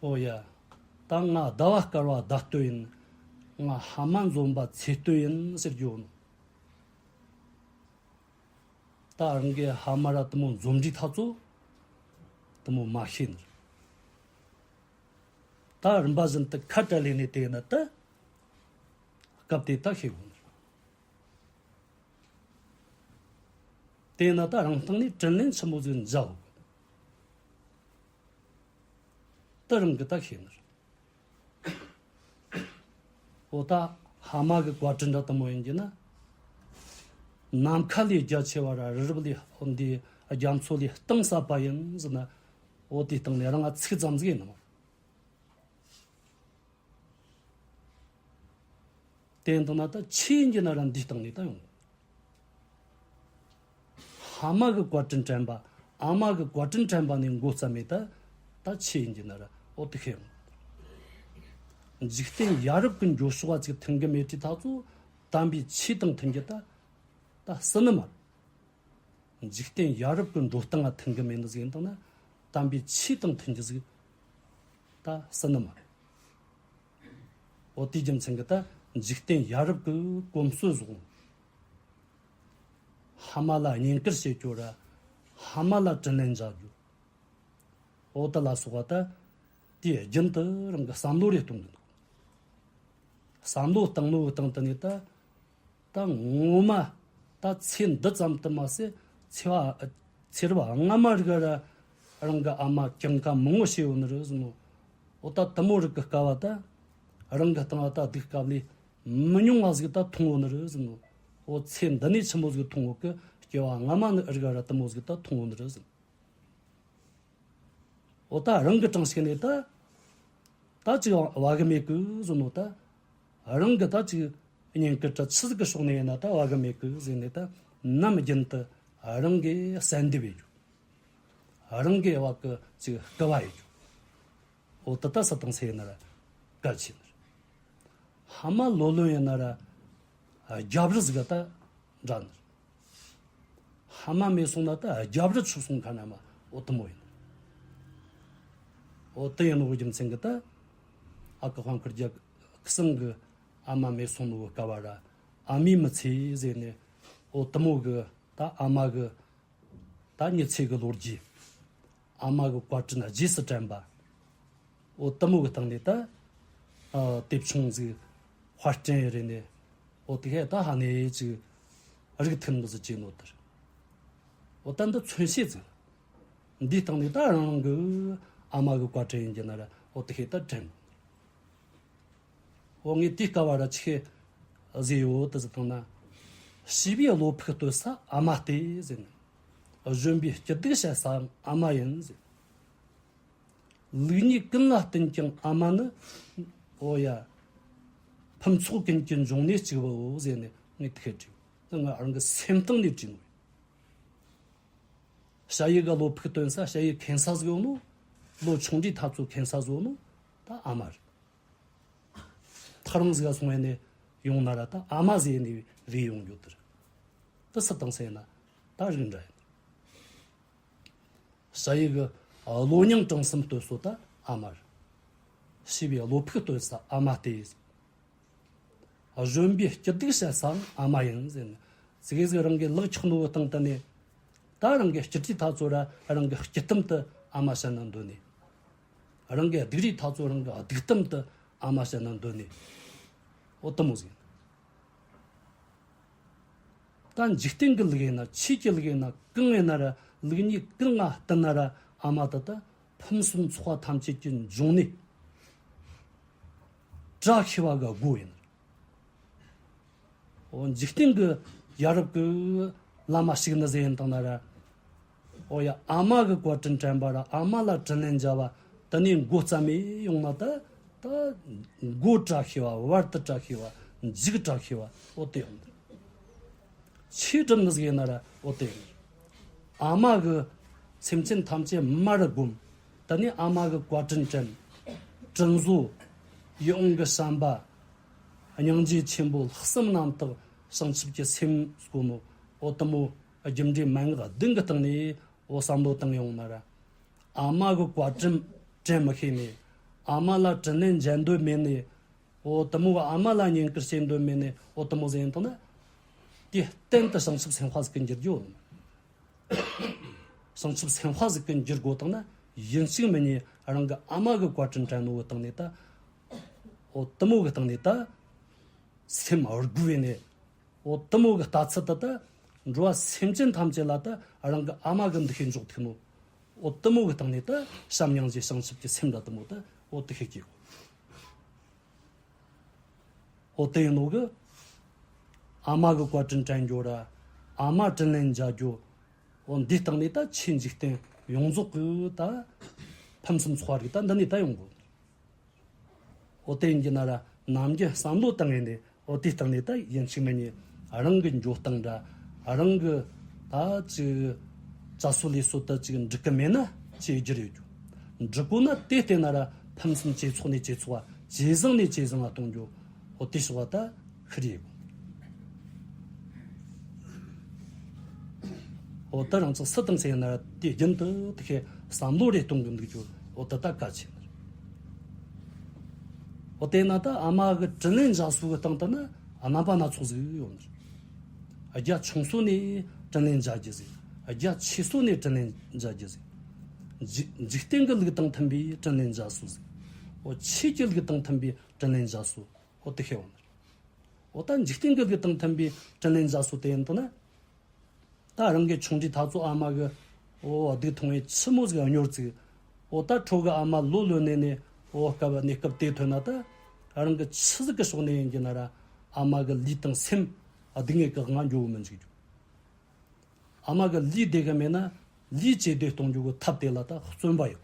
ཨོ་ཡ། ད་ང་ཟླ་བ་དཀར་བ་ཟླ་སྟོད་ཡིན། ང་ཕ་མ་འཛོམས་པ་ཚེས་སྟོད་ཡིན་ཟེར་རྒྱུ་ནོ། ད་རང་གི་ཕ་མ་ར་དེ་མོ་འཛོམས་འདྲི་ཐག་ཚོ་དེ་མོ་མ་ཤེས་ནི། ད་རིམ་པ་བཞིན་དུ་ཁ་བྲལ་ལས་ནས་དེ་ན་ད་སྐབས་དེ་ད་ཤེས་དགོས་ནི། དེ་ན་ད་རང་སྟེང་ནས་དྲིན་ལན་ཆེན་པོ་ཟིག་འཇལ་དགོས། ད་རང་གི་ད་ཤེས་ནི། འོ་ད་ཕ་མ་གི་བཀའ་དྲིན་འདྲ་དེ་མོ་ཡིན་གྱི་ན། ནམ་མཁའ་ལས་རྒྱ་ཆེ་བ་ར་རི་རབ་ལས་འོ་འདི་རྒྱ་མཚོ་ལས་གཏིང་ཟབ་པ་ཡིན་ཟེར་ན། འོ་དེའི་སྟེང་ནས་རང་ང་ཚིག་ཙམ་ཟིག་ཡིན་ནོ། དེ་འདི་ན་ད་ཆི་ཡིན་གྱི་ན་ར་འདིའི་སྟེང་ནས་ད་ཡོང་། ཕ་མ་གི་བཀའ་དྲིན་དྲན་པ། ཨ་མ་གི་བཀའ་དྲིན་དྲན་པ་ནས་མགོ་བརྩམས་མེད་ད། ད་ཆི་ཡིན་གྱི་ན་ར་འོ་དེ་ཤེས་ཡོང་། འཇིག་རྟེན་ཡ་རབས་ཀྱི་འགྲོ་ཕྱོགས་ཅིག་མཐུན་གི་མེད་དུས་ད་ཚོ་དམ་པའི་ཆོས་དང་མཐུན་གྱི་ད་ད་སྲིད་ནི་མ་རེད། འཇིག་རྟེན་ཡ་རབས་ཀྱི་འགྲོ་སྟངས་ལ་མཐུན་གི་མེད་ནི་ཟིག་ཡིན་དང་ན། དམ་པའི་ཆོས་དང་མཐུན་གྱི་ཟིག་ད་སྲིད་ནི་མ་རེད། འོ་དེའི་རྒྱུ་མཚན་གྱིས་ད་འཇིག་རྟེན་ཡ་རབས་ཀྱི་གོམས་སྲོལ་བཟུང་། ཕ་མ་ལ་བསྙེན་བཀུར་བྱེད་རྒྱུ་ར། ཕ་མ་ལ་དྲིན་ལན་འཇལ་རྒྱུ། འོ་དེ་ལ་སོགས་པ་ད་དེའི་རྒྱུན་དུ་རང་གི་བསམ་བློ་རེ་གཏོང་གི་འདུག། བསམ་བློ་བཏང་ནོ་བཏང་དུ་ནས་ད། ད་ངོ་མ་ད་ཚེ་འདི་ཙམ་དུ་མ་ཟད་ཚེ་བ་ཚེ་རབས་སྔ་མ་རིགས་ར་རང་གི་ཨ་མ་གྱངས་ཁ་མང་བོ་བྱས་ཡོད་ནི་རེད་ཟེར་ནོ། འོ་ད་དེ་མོ་རིགས་ཀྱི་སྐལ་བ་ད་རང་གི་སྟེང་ལ་ད་སྡུག་སྐབས་ལས་མི་ཉུང་བ་ཟིག་ད་མཐོང་ཡོད་ནི་རེད་ཟེར་ནོ། འོ་ཚེ་འདི་ནས་ཆེན་པོ་ཟིག་མཐོང་ཡོད་གི། སྐྱེ་བ་སྔ་མ་ནི་རིགས་ར་དེ་མོ་ཟིག་ད་མཐོང་ཡོད་ནི་རེད་ཟེར། འོ་ད་རང་གི་གྲངས་ཤིག་ནས་ད། ད་ཅིག་བ་གི་མེད་གི་ཟེར་ནོ་ད། རང་གི་ད་ཅིག་བསྙེན་བཀུར་ད་ཆི་ཟིག་གི་ཕྱོགས་ནས་ཡིན་ན་ད་བ་གི་མེད་གི་ཟེར་ནས་ད་ནམ་རྒྱུན་དུ་རང་གིས་གསལ་འདེབས་ཡེད་རྒྱུ། རང་གིས་བ་གི་ཅིག་སྐུལ་བ་ཡེད་རྒྱུ། འོ་ད་ད་སུ་དང་སུ་ཡིན་ན་ར་གལ་ཆེ་ནི། ཕ་མ་ལོ་ལོན་ཡིན་ན་ར་རྒྱབ་རི་ཟིག་ག་ད་འདྲ་ནི། ཕ་མ་མེད་སོང་ན་ད་རྒྱབ་རི་ཆུ་སོང་ཁ་ན་མ་འོ་དེ་མོ་ཡིན། འོ་དེ་ཡིན་ནོ་རྒྱུ་མཚན་གྱིས་ད་ཨ་ཁུ་དབང་བསྐུར་རྒྱལ་སེང་གི་ཨ་མ་མེད་སོང་ནོ་གི་སྐབས་བ་ར་ཨ་མའི་མི་ཚེ་ཟེར་ནས་འོ་དེ་མོ་གི་ད་ཨ་མ་གི་ད་མྱི་ཚེ་གི་ལོ་རྒྱུས། ཨ་མ་གི་བཀའ་དྲིན་རྗེས་སུ་དྲན་པ། འོ་དེ་མོ་གི་སྟེང་ནས་ད། ཨ་དེབ་ཆུང་ཟིག་དཔར་སྐྲུན་ཡེ་རེ་ནས། འོ་དེ་ཧེ་ད་ཧ་ནེ་ཅིག་རིག་ཐུབ་ནི་ཟིག་བྱས་ནོ་དེར། འོ་ད་འདི་མཚོན་བྱེད་ཟིག། འདིའི་སྟེང་ནས་ད་རང་རང་གི་ཨ་མ་གི་བཀའ་དྲིན་ཡིན་གྱི་ན་ར་འོ་དེ་ཧེ་ད་དྲན། འོ་ངས་དེའི་སྐབས་བ་ར་ཆི་ཟིག་ཡོད་དེ་ཟིག་བཏང་ན། བྱིས་པའི་བློ་ཕུགས་གཏོད་ས་ཨ་མ་སྟེ་ཟེར་ནས། གཞོན་པའི་སྐྱིད་སྡུག་བཤད་སའང་ཨ་མ་ཡིན་ཟེར། ལུགས་གཉིས་ཀུན་ལ་བསྟུན་ཀྱང་ཨ་མ་ནི། འོ་ཡ། ཕུན་ཚོགས་ཀུན་གྱི་འབྱུང་གནས་གཅིག་པའོ་ཟེར་ནས་ངས་དེ་བྲིས། ང་རང་གི་སེམས་གཏིང་ནས་བྲིས་ནོ། ཞ་ཡི་གི་བློ་ཕུགས་སྟོན་ས། ཞ་ཡི་མཁྱེན་ས་ཟིག་ཡོད་ནོ། ལོ་ཆུང་འདྲིས་ཐ་ཚོ་མཁྱེན་ས་ཟིག་ཡོད་ནོ། ད་ཨ་མ་རེད། ཐག་རིང་ཟིག་ག་སོང་བས་ནས་ཡོང་ན་ར་ད་ཨ་མ་ཟེར་ནས་རེ་ཡོང་རྒྱུ་དེ་རེད། དེ་སུ་དང་ཟེར་ན་ད་རིགས་འདྲ་ཡིན། ཞ་ཡི་གི་བློ་མྱང་དྲང་སེམས་སྟོན་སོ་ད་ཨ་མ་རེད། བྱིས་པའི་བློ་ཕུགས་སྟོན་ས་ཨ་མ་སྟེ། གཞོན་པའི་སྐྱིད་སྡུག་བཤད་སའང་ཨ་མ་ཡིན་ཟེར་ནས། ཙིག་གེ་ཟིག་རང་གི་ལག་ཆགས་ནོ་གི་སྟེང་དུ་ནས། ད་རང་གི་སྐྱིད་ཀྱི་ཐ་ཚོ་ར་རང་གི་སྐྱིད་གཏམ་དུ་ཨ་མ་བཤད་ན་འདོད་ནས། རང་གི་སྡུག་རིའི་ཐ་ཚོ་རང་གི་སྡུག་གཏམ་དུ་ཨ་མ་བཤད་ན་འདོད་ནས། འོ་དེ་མོ་ཟིག་ཡིན། ད་འཇིག་རྟེན་གྱི་ལུགས་ཡིན་ན། ཆོས་ཀྱི་ལུགས་ཡིན་ན། གང་ཡིན་ན་ར། ལུགས་གཉིས་གང་ང་བསྟུན་ན་ར་ཨ་མ་དེ་ད་ཕུན་སུམ་ཚོགས་པ་ཐམས་ཅད་ཀྱི་འབྱུང་གནས། བཀྲ་ཤིས་པ་གི་སྒོ་ཡིན། འོ་འཇིག་རྟེན་གྱི་ཡ་རབས་ཀྱི་བླ་མ་ཞིག་ནི་ཟེར་ཡིན་དང་ན་ར། འོ་ཡ། ཨ་མ་གི་བཀའ་དྲིན་དྲན་པ་ར་ཨ་མ་ལ་དྲིན་ལན་འཇལ་བ་དེ་ནས་མགོ་བརྩམས་ནས་ཡོང་ན་ད། ད་མགོ་བཀྲ་ཤིས་པ། བར་དུ་བཀྲ་ཤིས་པ། མཇུག་བཀྲ་ཤིས་པ། འོ་དེ་ཡོང་། ཆོས་སྒྲུབ་ནི་ཟིག་ཡིན་ན་ར་འོ་དེ་ཡིན། ཨ་མ་གི་སེམས་ཅན་ཐམས་ཅད་མར་བསྒོམ། དེ་ནས་ཨ་མ་གི་བཀའ་དྲིན་དྲན། དྲིན་གཟོ། ཡིད་འོང་གི་བསམ་པ། སྙིང་རྗེ་ཆེན་པོ་ལྷག་བསམ་རྣམ་དག་བྱང་ཆུབ་ཀྱི་སེམས་སྒོམ་མོ། འོ་དེ་མོ་རྒྱུ་འབྲས་མན་ངག་བདུན་གྱི་སྟེང་ནས་འོ་བསམ་བློ་བཏང་ཡོང་ན་ར། ཨ་མ་གི་བཀའ་དྲིན་དྲན་མི་ཤེས་ནས། ཨ་མ་ལ་དྲིན་ལན་འཇལ་འདོད་མེད་ནས། འོ་དེ་མོ་གི་ཨ་མ་ལ་བསྙེན་བཀུར་བྱེད་འདོད་མེད་ནས། འོ་དེ་མོ་ཟིག་ཡིན་དང་ན། དེ་གཏན་དུ་བྱང་ཆུབ་སེམས་དཔའ་ཟིག་གི་འགྱུར་རྒྱུ་ཡོད། བྱང་ཆུབ་སེམས་དཔའ་ཟིག་གི་འགྱུར་དགོས་དང་ན། ཡིན་གཅིག་མིན་གཉིས་རང་གི་ཨ་མ་གི་བཀའ་དྲིན་དྲན་ནོ་གི་སྟེང་ནས་ད། འོ་དེ་མོ་གི་སྟེང་ནས་ད། སེམས་དགུ་བས་ནས། འོ་དེ་མོ་གི་ལྟ་ཚུལ་དེ་ད། འགྲོ་བ་སེམས་ཅན་ཐམས་ཅད་ལ་ད་རང་གི་ཨ་མ་གི་འདུ་ཤེས་འཇོག་ཐུབ་ནོ། འོ་དེ་མོ་གི་སྟེང་ནས་ད་བྱམས་སྙིང་རྗེ་བྱང་ཆུབ་ཀྱི་སེམས་འདྲ་དེ་མོ་ད་འོ་དེ་ཤེས་ཀྱི་ཡོད། འོ་དེ་ཡིན་ནོ་གི། ཨ་མ་གི་བཀའ་དྲིན་དྲན་རྒྱུ་ར། ཨ་མ་དྲིན་ལན་འཇལ་རྒྱུ། འོ་འདིའི་སྟེང་ནས་ད་ཆོས་འཇིག་རྟེན་ཡོངས་རྫོགས་གི་ད་ཕུན་སུམ་ཚོགས་པ་རིགས་ད་འདི་ནས་ད་ཡོང་དགོས། འོ་དེ་ཡིན་གྱི་ན་ར་ནམ་རྒྱུན་བསམ་བློ་བཏང་ངེས་ནས། འོ་དེའི་སྟེང་ནས་ད་ཡིན་གཅིག་མིན་གཉིས་རང་གི་འགྲོ་སྟངས་འདྲ། རང་གི་ད་ཅིག་བྱ་སོ་ལས་སོ་ད་ཅིག་འགྲིག་གི་མེད་ན་ཅིག་བསྒྱུར་ཡོད་རྒྱུ། འགྲིག་གོ་ན་དེ་བལྟས་ན་ར་ཕུན་སུམ་ཇེ་ཚོགས་ནས་ཇེ་ཚོགས་པ། ཇེ་བཟང་ནས་ཇེ་བཟང་ང་གཏོང་རྒྱུ། འོ་དེ་ཕྱོགས་པ་ད་ཤི་རེ་ཡོད། འོ་ད་རང་ཚོ་སུ་དང་ཟེར་ན་དེ་རྒྱུན་དུ་དེ་ཁའི་བསམ་བློ་རེ་གཏོང་གི་འདུག་རྒྱུ། འོ་ད་ད་གལ་ཆེ་ནི། འོ་དེ་ན་ད་ཨ་མ་གི་དྲིན་ལན་འཇལ་སྲོལ་གི་སྟེང་དུ་ན་རྣམ་པ་སྣ་ཚོགས་ཟིག་ཡོད་ནི། རྒྱ་ཆུང་སོ་ནས་དྲིན་ལན་འཇལ་རྒྱུ་ཟིག་རྒྱ་ཆེ་སོ་ནས་དྲིན་ལན་འཇལ་རྒྱུ་ཟིག་འཇིག་འཇིག་རྟེན་གི་ལུགས་དང་མཐུན་པའི་དྲིན་ལན་འཇལ་སྲོལ་ཟིག་འོ་ཆོས་ཀྱི་ལུགས་དང་མཐུན་པའི་དྲིན་ལན་འཇལ་སྲོལ། འོ་དེ་ཤེས་འོང་ནི། འོ་ད་འཇིག་རྟེན་གྱི་ལུགས་དང་མཐུན་པའི་དྲིན་ལན་འཇལ་སྲོལ་དེ་ཡིན་དུ་ན། ད་རང་གི་ཆུང་འདྲིས་ཐ་ཚོ་ཨ་མ་གི་འོ་སྡུག་མཐོང་བའི་ཆི་མོ་ཟིག་གཉོར་ཙིག་འོ་ད་ཁྲོ་གི་ཨ་མ་ལོ་ལོན་ནས་ནས་འོ་སྐབས་གནས་སྐབས་དེ་ཐོན་ན་ད། རང་གི་ཆི་ཟིག་གི་ཕྱོགས་ནས་ཡིན་གྱི་ན་ར། ཨ་མ་གི་ལུས་དང་སེམས་སྡུག་བསྔལ་གི་ངང་འགྱོ་བོ་མི་འཇུག་རྒྱུ། ཨ་མ་གི་ལུས་བདེ་གི་མེད་ན་ལུས་ཇེ་བདེ་གཏོང་རྒྱུ་གི་ཐབས་དེ་ལ་ད་བརྩོན་པ་ཡོད།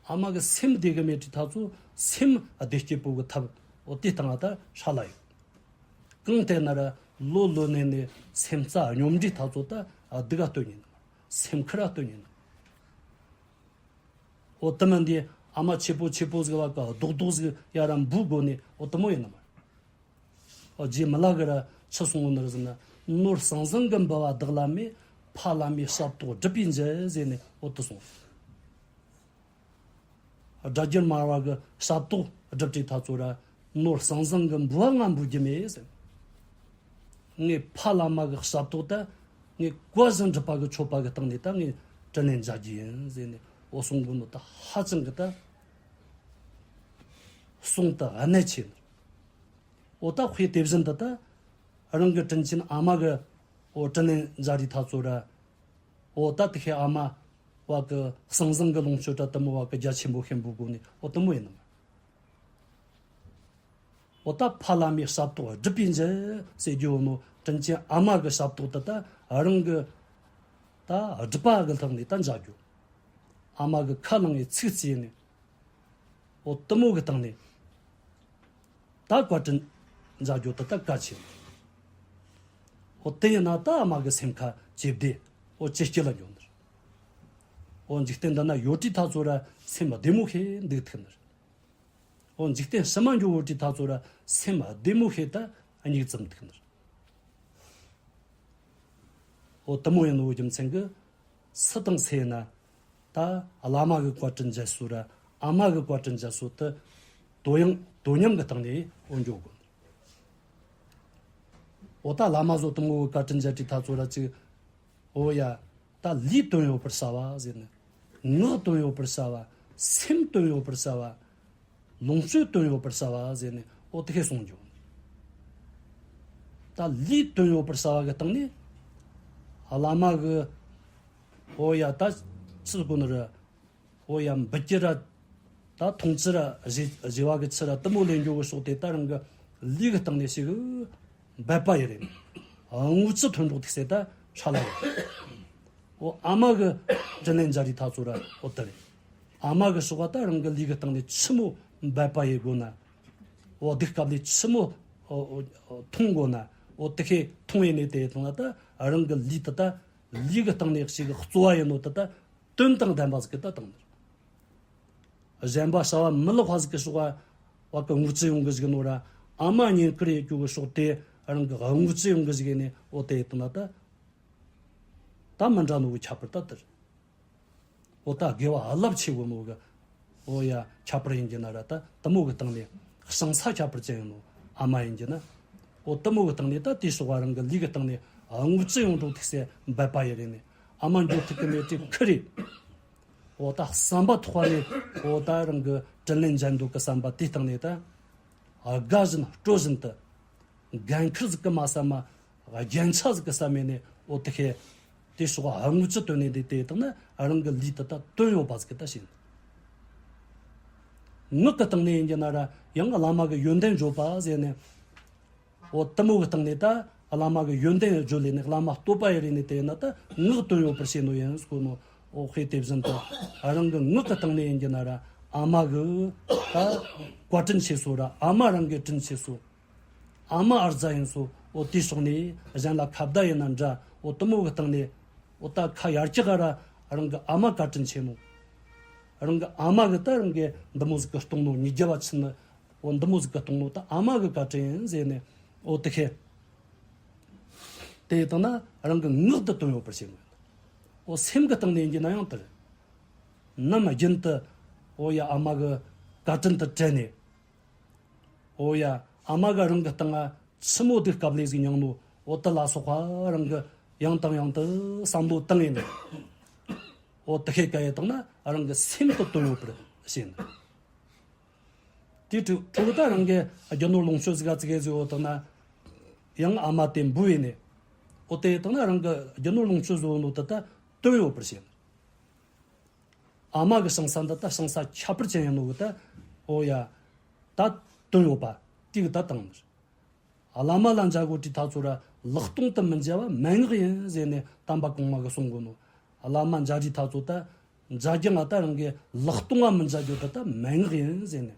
ཨ་མ་གི་སེམས་བདེ་གི་མེད་དུས་ཐ་ཚོ་སེམས་བདེ་སྐྱིད་པོ་གི་ཐབས་འོ་དེ་སྟེང་ང་ད་ཧྲ་ལ་ཡོད། གང་ལྟར་ན་ར་ལོ་ལོན་ནས་ནས་སེམས་རྩ་སྙོམས་འདྲིས་ཐ་ཚོ་ད་སྡུག་ག་སྟོན་ཉན་ནམ། སེམས་ཁུར་ར་སྟོན་ཉན་ནམ། འོ་དེ་མིན་དེ་ཨ་མ་ཆེ་པོ་ཆེ་པོ་ཟིག་བ་གི་རྡོག་རྡོག་ཟིག་ཡ་ར་འབུལ་དགོ་ནས་འོ་དེ་མོ་ཡིན་ནམ། འོ་རྗེ་མི་ལ་གི་ར་ཆི་གསུང་ནི་རེད་ཟེར་ན། ནོར་ཟང་ཟིང་གི་འབུལ་བ་བདག་ལ་མེད། ཕ་བླ་མའི་ཞབས་ཏོག་སྒྲུབ་པས་འཇལ་ཟེར་ནས་འོ་དེ་གསུངས། སྒྲ་བསྒྱུར་མར་བ་གི་ཞབས་ཏོག་སྒྲུབ་དུས་ཐ་ཚོ་ར་ནོར་ཟང་ཟིང་གི་འབུལ་བ་ང་འབུལ་རྒྱུ་མེད་ཟེར། ངས་ཕ་བླ་མ་གི་ཞབས་ཏོག་ད་ངས་བཀའ་བཞིན་སྒྲུབ་པ་གི་མཆོད་པ་གི་སྟེང་ནས་ད་ངས་དྲིན་ལན་འཇལ་རྒྱུ་ཡིན་ཟེར་ནས་འོ་གསུང་གོ་ནོ་ད་ཧ་ཅང་གི་ད་གསུང་ད་གནད་ཆེ་ནི། འོ་ད་དཔེ་དེ་བཞིན་དུ་ད་རང་གི་དྲིན་ཆེན་ཨ་མ་གི་འོ་དྲིན་ལན་འཇལ་དུས་ཐ་ཚོ་ར། འོ་ད་དེ་ཁའི་ཨ་མ་བ་གི་ཟང་ཟིང་གི་ལོངས་སྤྱོད་འདྲ་དེ་མོ་བ་གི་རྒྱ་ཆེན་པོ་ཞིག་འབུལ་དགོ་ནི་འོ་དེ་མོ་ཡིན་ནམ། འོ་ད་ཕ་བླ་མའི་ཞབས་ཏོག་སྒྲུབ་པའི་མཛད་ཟེར་རྒྱུ་ནོ། དྲིན་ཅན་ཨ་མ་གི་ཞབས་ཏོག་དེ་ད་རང་གི་ད་སྒྲུབ་པ་གི་ཐོག་ནས་ད་མཛད་རྒྱུ། ཨ་མ་གི་ཁ་ནང་ནས་ཚིག་བརྗེས་ནས། འོ་དེ་མོ་གི་སྟེང་ནས་ད་བཀའ་དྲིན་མཛད་རྒྱུ་དེ་ད་གལ་ཆེ། འོ་དེ་ཡིན་ན་ད་ཨ་མ་གི་སེམས་ཁ་ཇེ་བདེ། འོ་ཇེ་སྐྱིད་ལ་འགྱུར་ནི་རེད། འོ་འཇིག་རྟེན་འདི་ན་ཡོད་དུས་ཐག་ཚོ་ར་སེམས་བདེ་མོ་ཞིག་འདུག་ཐུབ་ནི་རེད། འོ་འཇིག་རྟེན་ཕྱི་མ་འགྱོ་བོ་དུས་ཐག་ཚོ་ར་སེམས་བདེ་མོ་ཞིག་ད་སྙེག་ཙམ་ཐུབ་ནི་རེད། འོ་དེ་མོ་ཡིན་ནོ་རྒྱུ་མཚན་གྱིས་སུ་དང་སུ་ཡིན་ན་ད་བླ་མ་གི་བཀའ་དྲིན་མཛད་སྲོལ་ར་ཨ་མ་གི་བཀའ་དྲིན་མཛད་སྲོལ་དེ་དོ་ཡང་དོ་མཉམ་གི་སྟེང་ནས་འོ་འགྱོ་དགོས། འོ་ད་བླ་མ་ཚོ་དེ་མོ་གི་བཀའ་དྲིན་མཛད་དུས་ཐག་ཚོ་ར་ཅིག་འོ་ཡ། ད་ལུས་དོན་ཡོད་པར་བྱ་བ་ཟེར་ནས། ངག་དོན་ཡོད་པར་བྱ་བ། སེམས་དོན་ཡོད་པར་བྱ་བ། ལོངས་སྤྱོད་དོན་ཡོད་པར་བྱ་བ་ཟེར་ནས་འོ་དེ་ཤེས་གསུང་རྒྱུ། ད་ལུས་དོན་ཡོད་པར་བྱ་བ་གི་སྟེང་ནས། བླ་མ་གི་འོ་ཡ་ད་ཕྱིར་གོ་ནི་རེད། འོ་ཡ་འབུལ་རྒྱུ་ར། ད་འཐུང་རྒྱུ་ར་བཞེས་བཞེས་པ་གི་ཆུ་ར་དེ་མོ་ལེན་རྒྱུ་གི་ཕྱོགས་དེ་ད་རང་གི་ལུས་གི་སྟེང་ནས་ཞིག་འབད་པ་ཡི་རེད། དངུལ་ཆུ་ཐོན་འགྲོ་ཐུག་སེ་ད་ཧྲ་ལ་ཡོད། འོ་ཨ་མ་གི་དྲིན་ལན་འཇལ་རི་ཐག་ཚོ་ར་འོ་དེ་རེད། ཨ་མ་གི་ཕྱོགས་པ་ད་རང་གི་ལུས་གི་སྟེང་ནས་ཆི་མོ་འབད་པ་ཡི་དགོས་ན། འོ་དེ་སྐབས་ལས་ཆི་མོ་འོ་འོ་འཐུང་དགོས་ན། འོ་དེ་ཤེས་འཐུང་ཡི་ནས་དེ་དང་ད་རང་གི་ལུས་དེ་ད་ལུས་གི་སྟེང་ནས་ཞིག་གཙོ་བ་ཡིན་ནོ་དེ་ད། དོན་དང་ལྡན་པ་ཟིག་གི་ད་བཏང་ནི་རེད། གཞན་པ་བྱ་བ་མི་ལེགས་པ་ཟིག་གི་ཕྱོགས་བ་གི་དངུལ་ཆུ་ཡོང་གི་ཟིག་ནོ་ར། ཨ་མ་བསྙེན་བཀུར་ཡེད་རྒྱུ་གི་ཕྱོགས་དེ་རང་གི་དངུལ་ཆུ་ཡོང་གི་ཟིག་ནས་འོ་དེ་ཡེད་དང་ན་ད། ད་མི་འདྲ་ནོ་གི་ཁྱད་པར་ད་དེ་རེད། འོ་ད་དགེ་བ་རླབས་ཆེ་བོ་ནོ་གི། འོ་ཡ་ཁྱད་པར་ཡིན་གྱི་ན་ར་ད་དེ་མོ་གི་སྟེང་ནས་ཞིང་ས་ཁྱད་པར་ཅན་ཡིན་ནོ་ཨ་མ་ཡིན་གྱི་ན། འོ་དེ་མོ་གི་སྟེང་ནས་ད་དེ་སོགས་པ་རང་གི་ལུས་གི་སྟེང་ནས་དངུལ་ཆུ་ཡོང་འགྲོ་ཐུག་སེ་འབད་པ་ཡི་རེད་ནས་ཨ་མ་འགྱོ་ཐུག་གི་མེད་དེ་ཁི་རེད། འོ་ད་བསམ་པ་ཐོག་ནས་འོ་ད་རང་གི་དྲིན་ལན་འཇལ་འདོད་གི་བསམ་པ་དེའི་སྟེང་ནས་ད། དགའ་བཞིན་སྤྲོ་བཞིན་དུ། འགན་ཁུར་ཟིག་གི་མ་བསམ་མ། རྒྱན་ཆ་ཟིག་གི་བསམ་མེད་ནས་འོ་དེ་ཤེས། དེ་སོགས་དངུལ་ཆུ་བཏོན་ནས་འདི་དེ་དང་ན་རང་གི་ལུས་དེ་ད་དོན་ཡོད་པ་ཟིག་གི་ད་བྱིན། ངག་གི་སྟེང་ནས་ཡིན་གྱི་ན་ར་ཡང་བླ་མ་གི་ཡོན་ཏན་བརྗོད་པ་ཟེར་ནས། འོ་དེ་མོ་གི་སྟེང་ནས་ད་བླ་མ་གི་ཡོན་ཏན་བརྗོད་ལས་ནས་བླ་མ་བསྟོད་པ་ཡི་རེད་ནས་དེ་ན་ད་ངག་དོན་ཡོད་པར་བྱས་ནོ་ཡིན་ཟེར་གོ་ནོ། འོ་དཔེ་དེ་བཞིན་དུ་རང་གི་ངག་གི་སྟེང་ནས་ཡིན་གྱི་ན་ར་ཨ་མ་གི་ད་བཀའ་དྲིན་ཆེ་སོ་ར་ཨ་མ་རང་གི་དྲིན་ཆེ་སོ། ཨ་མ་ཨར་ཛ་ཡིན་སོ། འོ་དེའི་ཕྱོགས་ནས་གཞན་ལ་ཁ་བརྡ་ཡིན་ན་འདྲ། འོ་དེ་མོ་གི་སྟེང་ནས་འོ་ད་ཁ་ཡར་ཀྱག་ག་ར་རང་གི་ཨ་མ་བཀའ་དྲིན་ཆེ་ནོ། རང་གི་ཨ་མ་གི་ད་རང་གི་འདི་མོ་ཟིག་གི་གཏོང་ནོ་ཉིས་བརྒྱ་བ་ཆི་ནི། འོ་འདི་མོ་ཟིག་གི་གཏོང་ནོ་ད་ཨ་མ་གི་བཀའ་དྲིན་ཡིན་ཟེར་ནས་འོ་དེ་ཁེ། དེ་ཡི་སྟེང་ན་རང་གི་ངག་ཏུ་དོན་ཡོད་པར་བྱེད་མོད། འོ་སེམས་གི་སྟེང་ནས་ཡིན་གྱི་ན་ཡང་དེར། ནམ་རྒྱུན་དུ་འོ་ཡ་ཨ་མ་གི་བཀའ་དྲིན་དུ་དྲན་ནས། འོ་ཡ། ཨ་མ་གི་རང་གི་སྟེང་ང་ཆི་མོ་དུ་སྐབས་ལས་ཟིག་མྱངས་ནོ། འོ་དེ་ལ་སོགས་པ་རང་གི་ཡང་དང་ཡང་དུ་བསམ་བློ་བཏང་ཡིན་ནོ། འོ་དེ་ཤེས་ག་ཡི་དང་ན་རང་གི་སེམས་དུ་དོན་ཡོད་པར་བྱེད་ནོ། དེ་ཕྲུ་ཕྲུ་གུ་ད་རང་གི་རྒྱུ་ནོར་ལོངས་སྤྱོད་ཟིག་ག་ཙི་གེ་ཟིག་འོ་དང་ན། ཡང་ཨ་མ་དེ་འབུལ་ཡིན་ནོ། འོ་དེ་ཡི་དང་ན་རང་གི་རྒྱུ་ནོར་ལོངས་སྤྱོད་ཟིག་འོ་ནོ་དེ་ད་དོན་ཡོད་པར་བྱེད་ནོ། ཨ་མ་གི་ཞིང་ས་འདི་ད་ཞིང་ས་ཁྱད་པར་ཅན་ཡིན་ནོ་གི་ད། འོ་ཡ། ད་དོན་ཡོད་པ་དེ་གི་ད་བཏང་ནི། བླ་མ་ལ་མཇལ་དགོས་དུས་ཐག་ཚོ་ར་ལག་སྟོང་དུ་མི་མཇལ་བ་མན་ངག་ཡིན་ཟེར་ནས་དམ་པ་གོང་མ་གི་གསུང་གོ་ནོ། བླ་མ་མཇལ་དུས་ཐག་ཚོ་ད་མཇལ་རྒྱུ་ང་ད་རང་གི་ལག་སྟོང་བ་མི་མཇལ་རྒྱུ་ད་ད་མན་ངག་ཡིན་ཟེར་ནས།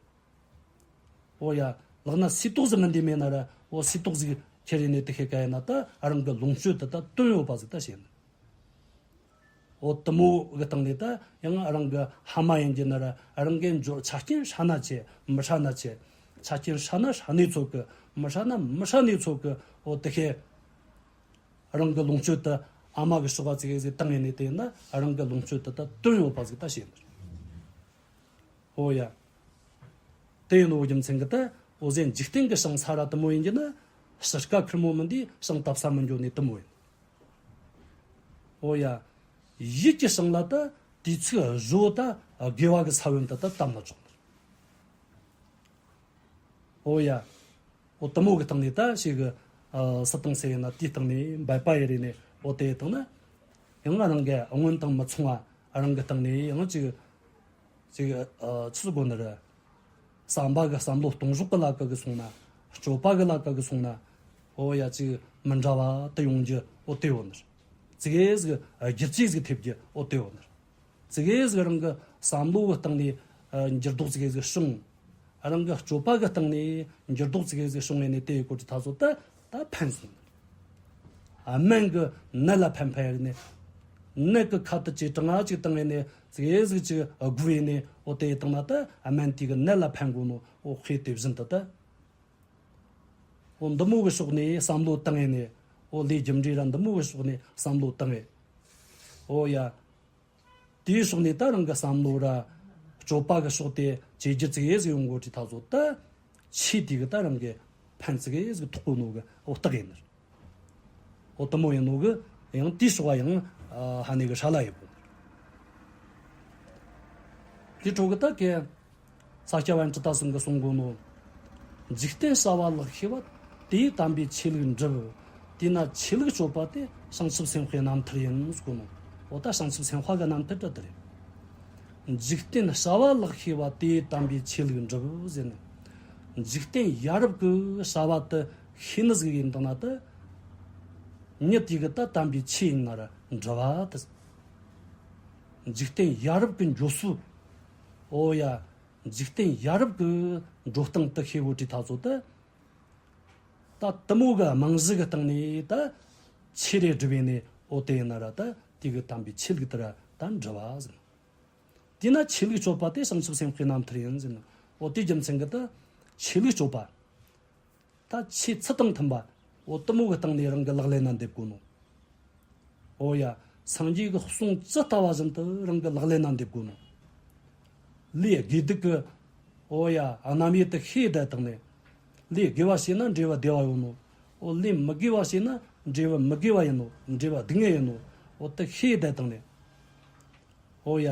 འོ་ཡ། ལག་ན་སིལ་ཏོག་ཟིག་མི་འདི་མེད་ན་ར་འོ་སིལ་ཏོག་ཟིག་ཁྱེར་ཡིན་ནས་དེ་ཤེས་ག་ཡིན་ན་ད་རང་གི་ལོངས་སྤྱོད་ད་ད་དོན་ཡོད་པ་ཟིག་ད་བྱེད་ནི། འོ་དེ་མོ་གི་སྟེང་ནས་ད་ཡང་རང་གི་ཕ་མ་ཡིན་གྱི་ན་ར་རང་གི་འབྱོར་ཆ་རྐྱེན་ཧྲ་ན་ཆེ་མི་ཧྲ་ན་ཆེ། ཆ་རྐྱེན་ཧྲ་ན་ཧྲ་ནས་ཚོད་གི། མི་ཧྲ་ན་མི་ཧྲ་ནས་ཚོད་གི། འོ་དེ་ཤེས། རང་གི་ལོངས་སྤྱོད་དུ་ཨ་མ་གི་ཕྱོགས་པ་ཙི་གེ་ཟིག་བཏང་ཡིན་ནས་དེ་ཡིན་ན་རང་གི་ལོངས་སྤྱོད་དུ་ད་དོན་ཡོད་པ་ཟིག་ད་བྱེད་ནི། འོ་ཡ། དེ་ཡིན་ནོ་རྒྱུ་མཚན་གི་ད་འོ་ཟན་འཇིག་རྟེན་གི་ཞིང་ས་ར་དེ་མོ་ཡིན་གྱི་ན་ཕྱི་དཀའ་ཁེར་མོ་མིན་དེ་ཞིང་བཏབ་ས་མི་འགྱོ་ནི་དེ་མོ་ཡིན། འོ་ཡ། ཡིད་ཀྱི་ཞིང་ལ་ད་དུས་ཚིགས་བཟོ་ད་དགེ་བ་གི་ས་བོན་དུ་ད་བཏབ་ན་ཆོག་ནི། འོ་ཡ། འོ་དེ་མོ་གི་སྟེང་ནས་ད་ཞིག་གི་ཨ་སུ་དང་སུ་ཡིན་ན་དེའི་སྟེང་ནས་འབད་པ་ཡི་རེ་ནས་འོ་དེ་དང་ན། ཡང་ང་རང་གི་སྔོན་དང་མི་མཚུངས་པ་རང་གི་སྟེང་ནས་ཡང་ཅིག་ཅིག་ཨ་ཆི་ཟིག་དགོས་ནི་རེད། བསམ་པ་གི་བསམ་བློ་གཏོང་ཕྱོགས་གི་ལ་ཀ་གི་སོང་ན་ སྤྱོད་པ་གི་ལ་ཀ་གི་སོང་ན། འོ་ཡ་ཅིག་མི་འདྲ་བ་དུ་ཡོང་རྒྱུ་འོ་དེ་ཡོད་ནི། ཙི་གེ་ཟིག་སྒྱུར་བཅོས་ཟིག་ཐེབས་རྒྱུ་འོ་དེ་ཡོད་ནི། ཙི་གེ་ཟིག་རང་གི་བསམ་བློ་གི་སྟེང་ནས་འགྱུར་ལྡོག་ཙི་གེ་ཟིག་བྱུང་། རང་གི་སྤྱོད་པ་གི་སྟེང་ནས་འགྱུར་ལྡོག་ཙི་གེ་ཟིག་བྱུང་ངེ་ནས་དེ་ཡི་སྐོར་གྱི་ཐག་ཚོད་ད་ད་ཕན་སོང་། སྨན་གི་ནད་ལ་ཕན་ཕན་ཡ་ནས། ནད་གི་ཁ་དུ་ཅིག་གྲང་ང་ཅིག་བཏང་ངེ་ནས་ཙི་གེ་ཟིག་ཅིག་དགོས་ཡེ་ནས་འོ་དེ་ཡི་བཏང་ན་ད་སྨན་དེ་གི་ནད་ལ་ཕན་གོ་ནོ་འོ་ཁེ་དེ་བཞིན་དུ་ད། འོ་འདི་མོ་གི་ཕྱོགས་ནས་བསམ་བློ་བཏང་ངེ་ནས། འོ་ལས་རྒྱུ་འབྲས་ར་འདི་མོ་གི་ཕྱོགས་ནས་བསམ་བློ་བཏང་ངེ། འོ་ཡ། དེའི་ཕྱོགས་ནས་ད་རང་གི་བསམ་བློ་ར་སྤྱོད་པ་གི་ཕྱོགས་དེ་བྱེད་རྒྱུ་ཙི་གེ་ཟིག་ཡོང་དགོས་ཀྱི་ཐག་ཚོད་ད། ཆོས་དེ་གི་ད་རང་གི་ཕན་ཙི་གེ་ཟིག་ཐོགས་གོ་ནོ་གི་འོ་རྟགས་ཡིན་ནི། འོ་དེ་མོ་ཡིན་ནོ་གི་ཡང་དེའི་ཕྱོགས་ཡང་ཧ་ནེ་གི་ཧྲ་ལ་ཡི་པོ། དེ་འཕྲོ་གི་ད་གི་ས་སྐྱ་པཎྜི་ཏ་ཚང་གི་གསུང་གོ་ནོ། འཇིག་རྟེན་བྱ་བ་ལེགས་ཤེས་པ། དེས་དམ་པའི་ཆོས་ལུགས་འགྲུབ། དེས་ན་ཆོས་ལུགས་སྤྱོད་པ་དེ་བྱང་ཆུབ་སེམས་དཔའི་རྣམ་ཐར་ཡིན་ཟེར་གོ་ནོ། འོ་ད་བྱང་ཆུབ་སེམས་དཔའ་གི་རྣམ་ཐར་ད་དེ་རེད། འཇིག་རྟེན་བྱ་བ་ལེགས་ཤེས་པ། དེས་དམ་པའི་ཆོས་ལུགས་འགྲུབ་ཟེར་ནས། འཇིག་རྟེན་ཡ་རབས་ཀྱི་བྱ་བ་དེ་ཤེས་ནི་ཟིག་ཡིན་དང་ན་ད། མྱི་དེ་གི་ད་དམ་པའི་ཆོས་ཡིན་ན་ར་འགྲུབ་པ་དེ། འཇིག་རྟེན་ཡ་རབས་ཀྱི་འགྱོ་སྲོལ། འོ་ཡ། འཇིག་རྟེན་ཡ་རབས་ཀྱི་འགྲོ་སྟངས་དེ་ཤེས་བོ་དྲི་ཐག་ཚོད་དེ། ད་དེ་མོ་གི་རྨང་གཞི་གི་སྟེང་ནས་ད་ཆོས་རེ་སྒྲུབ་ཡེ་ནས་འོ་དེ་ཡིན་ན་ར་ད་དེ་གི་དམ་པའི་ཆོས་ལུགས་དེ་ར་ད་འགྲུབ་པ་ཟེར། དེས་ན་ཆོས་ལུགས་སྤྱོད་པ་དེ་བྱང་ཆུབ་སེམས་དཔའི་རྣམ་ཐར་ཡིན་ཟེར་ནས། འོ་དེའི་རྒྱུ་མཚན་གི་ད་ཆོས་ལུགས་སྤྱོད་པ། ད་ཆོས་ཚུལ་དང་མཐུན་པ། འོ་དེ་མོ་གི་སྟེང་ནས་རང་གི་ལག་ལེན་ན་འདེབས་དགོས་ནོ། འོ་ཡ། སངས་རྒྱས་ཀྱི་གསུང་ཇི་ལྟ་བ་བཞིན་དུ་རང་གི་ལག་ལེན་ན་འདེབས་དགོས་ནོ། ལས་དགེ་སྡིག་གི། འོ་ཡ། རྣམ་དབྱེ་དེ་ཤེས་བསྡད་བཏང་ནས། ལས་དགེ་བ་བྱས་ན་འབྲས་བུ་བདེ་བ་ཡོང་ནོ། འོ་ལས་མི་དགེ་བ་བྱས་ན་འབྲས་བུ་མི་དགེ་བ་ཡིན་ནོ། འབྲས་བུ་སྡུག་བསྔལ་ཡིན་ནོ། འོ་དེ་ཤེས་བསྡད་བཏང་ནས། འོ་ཡ།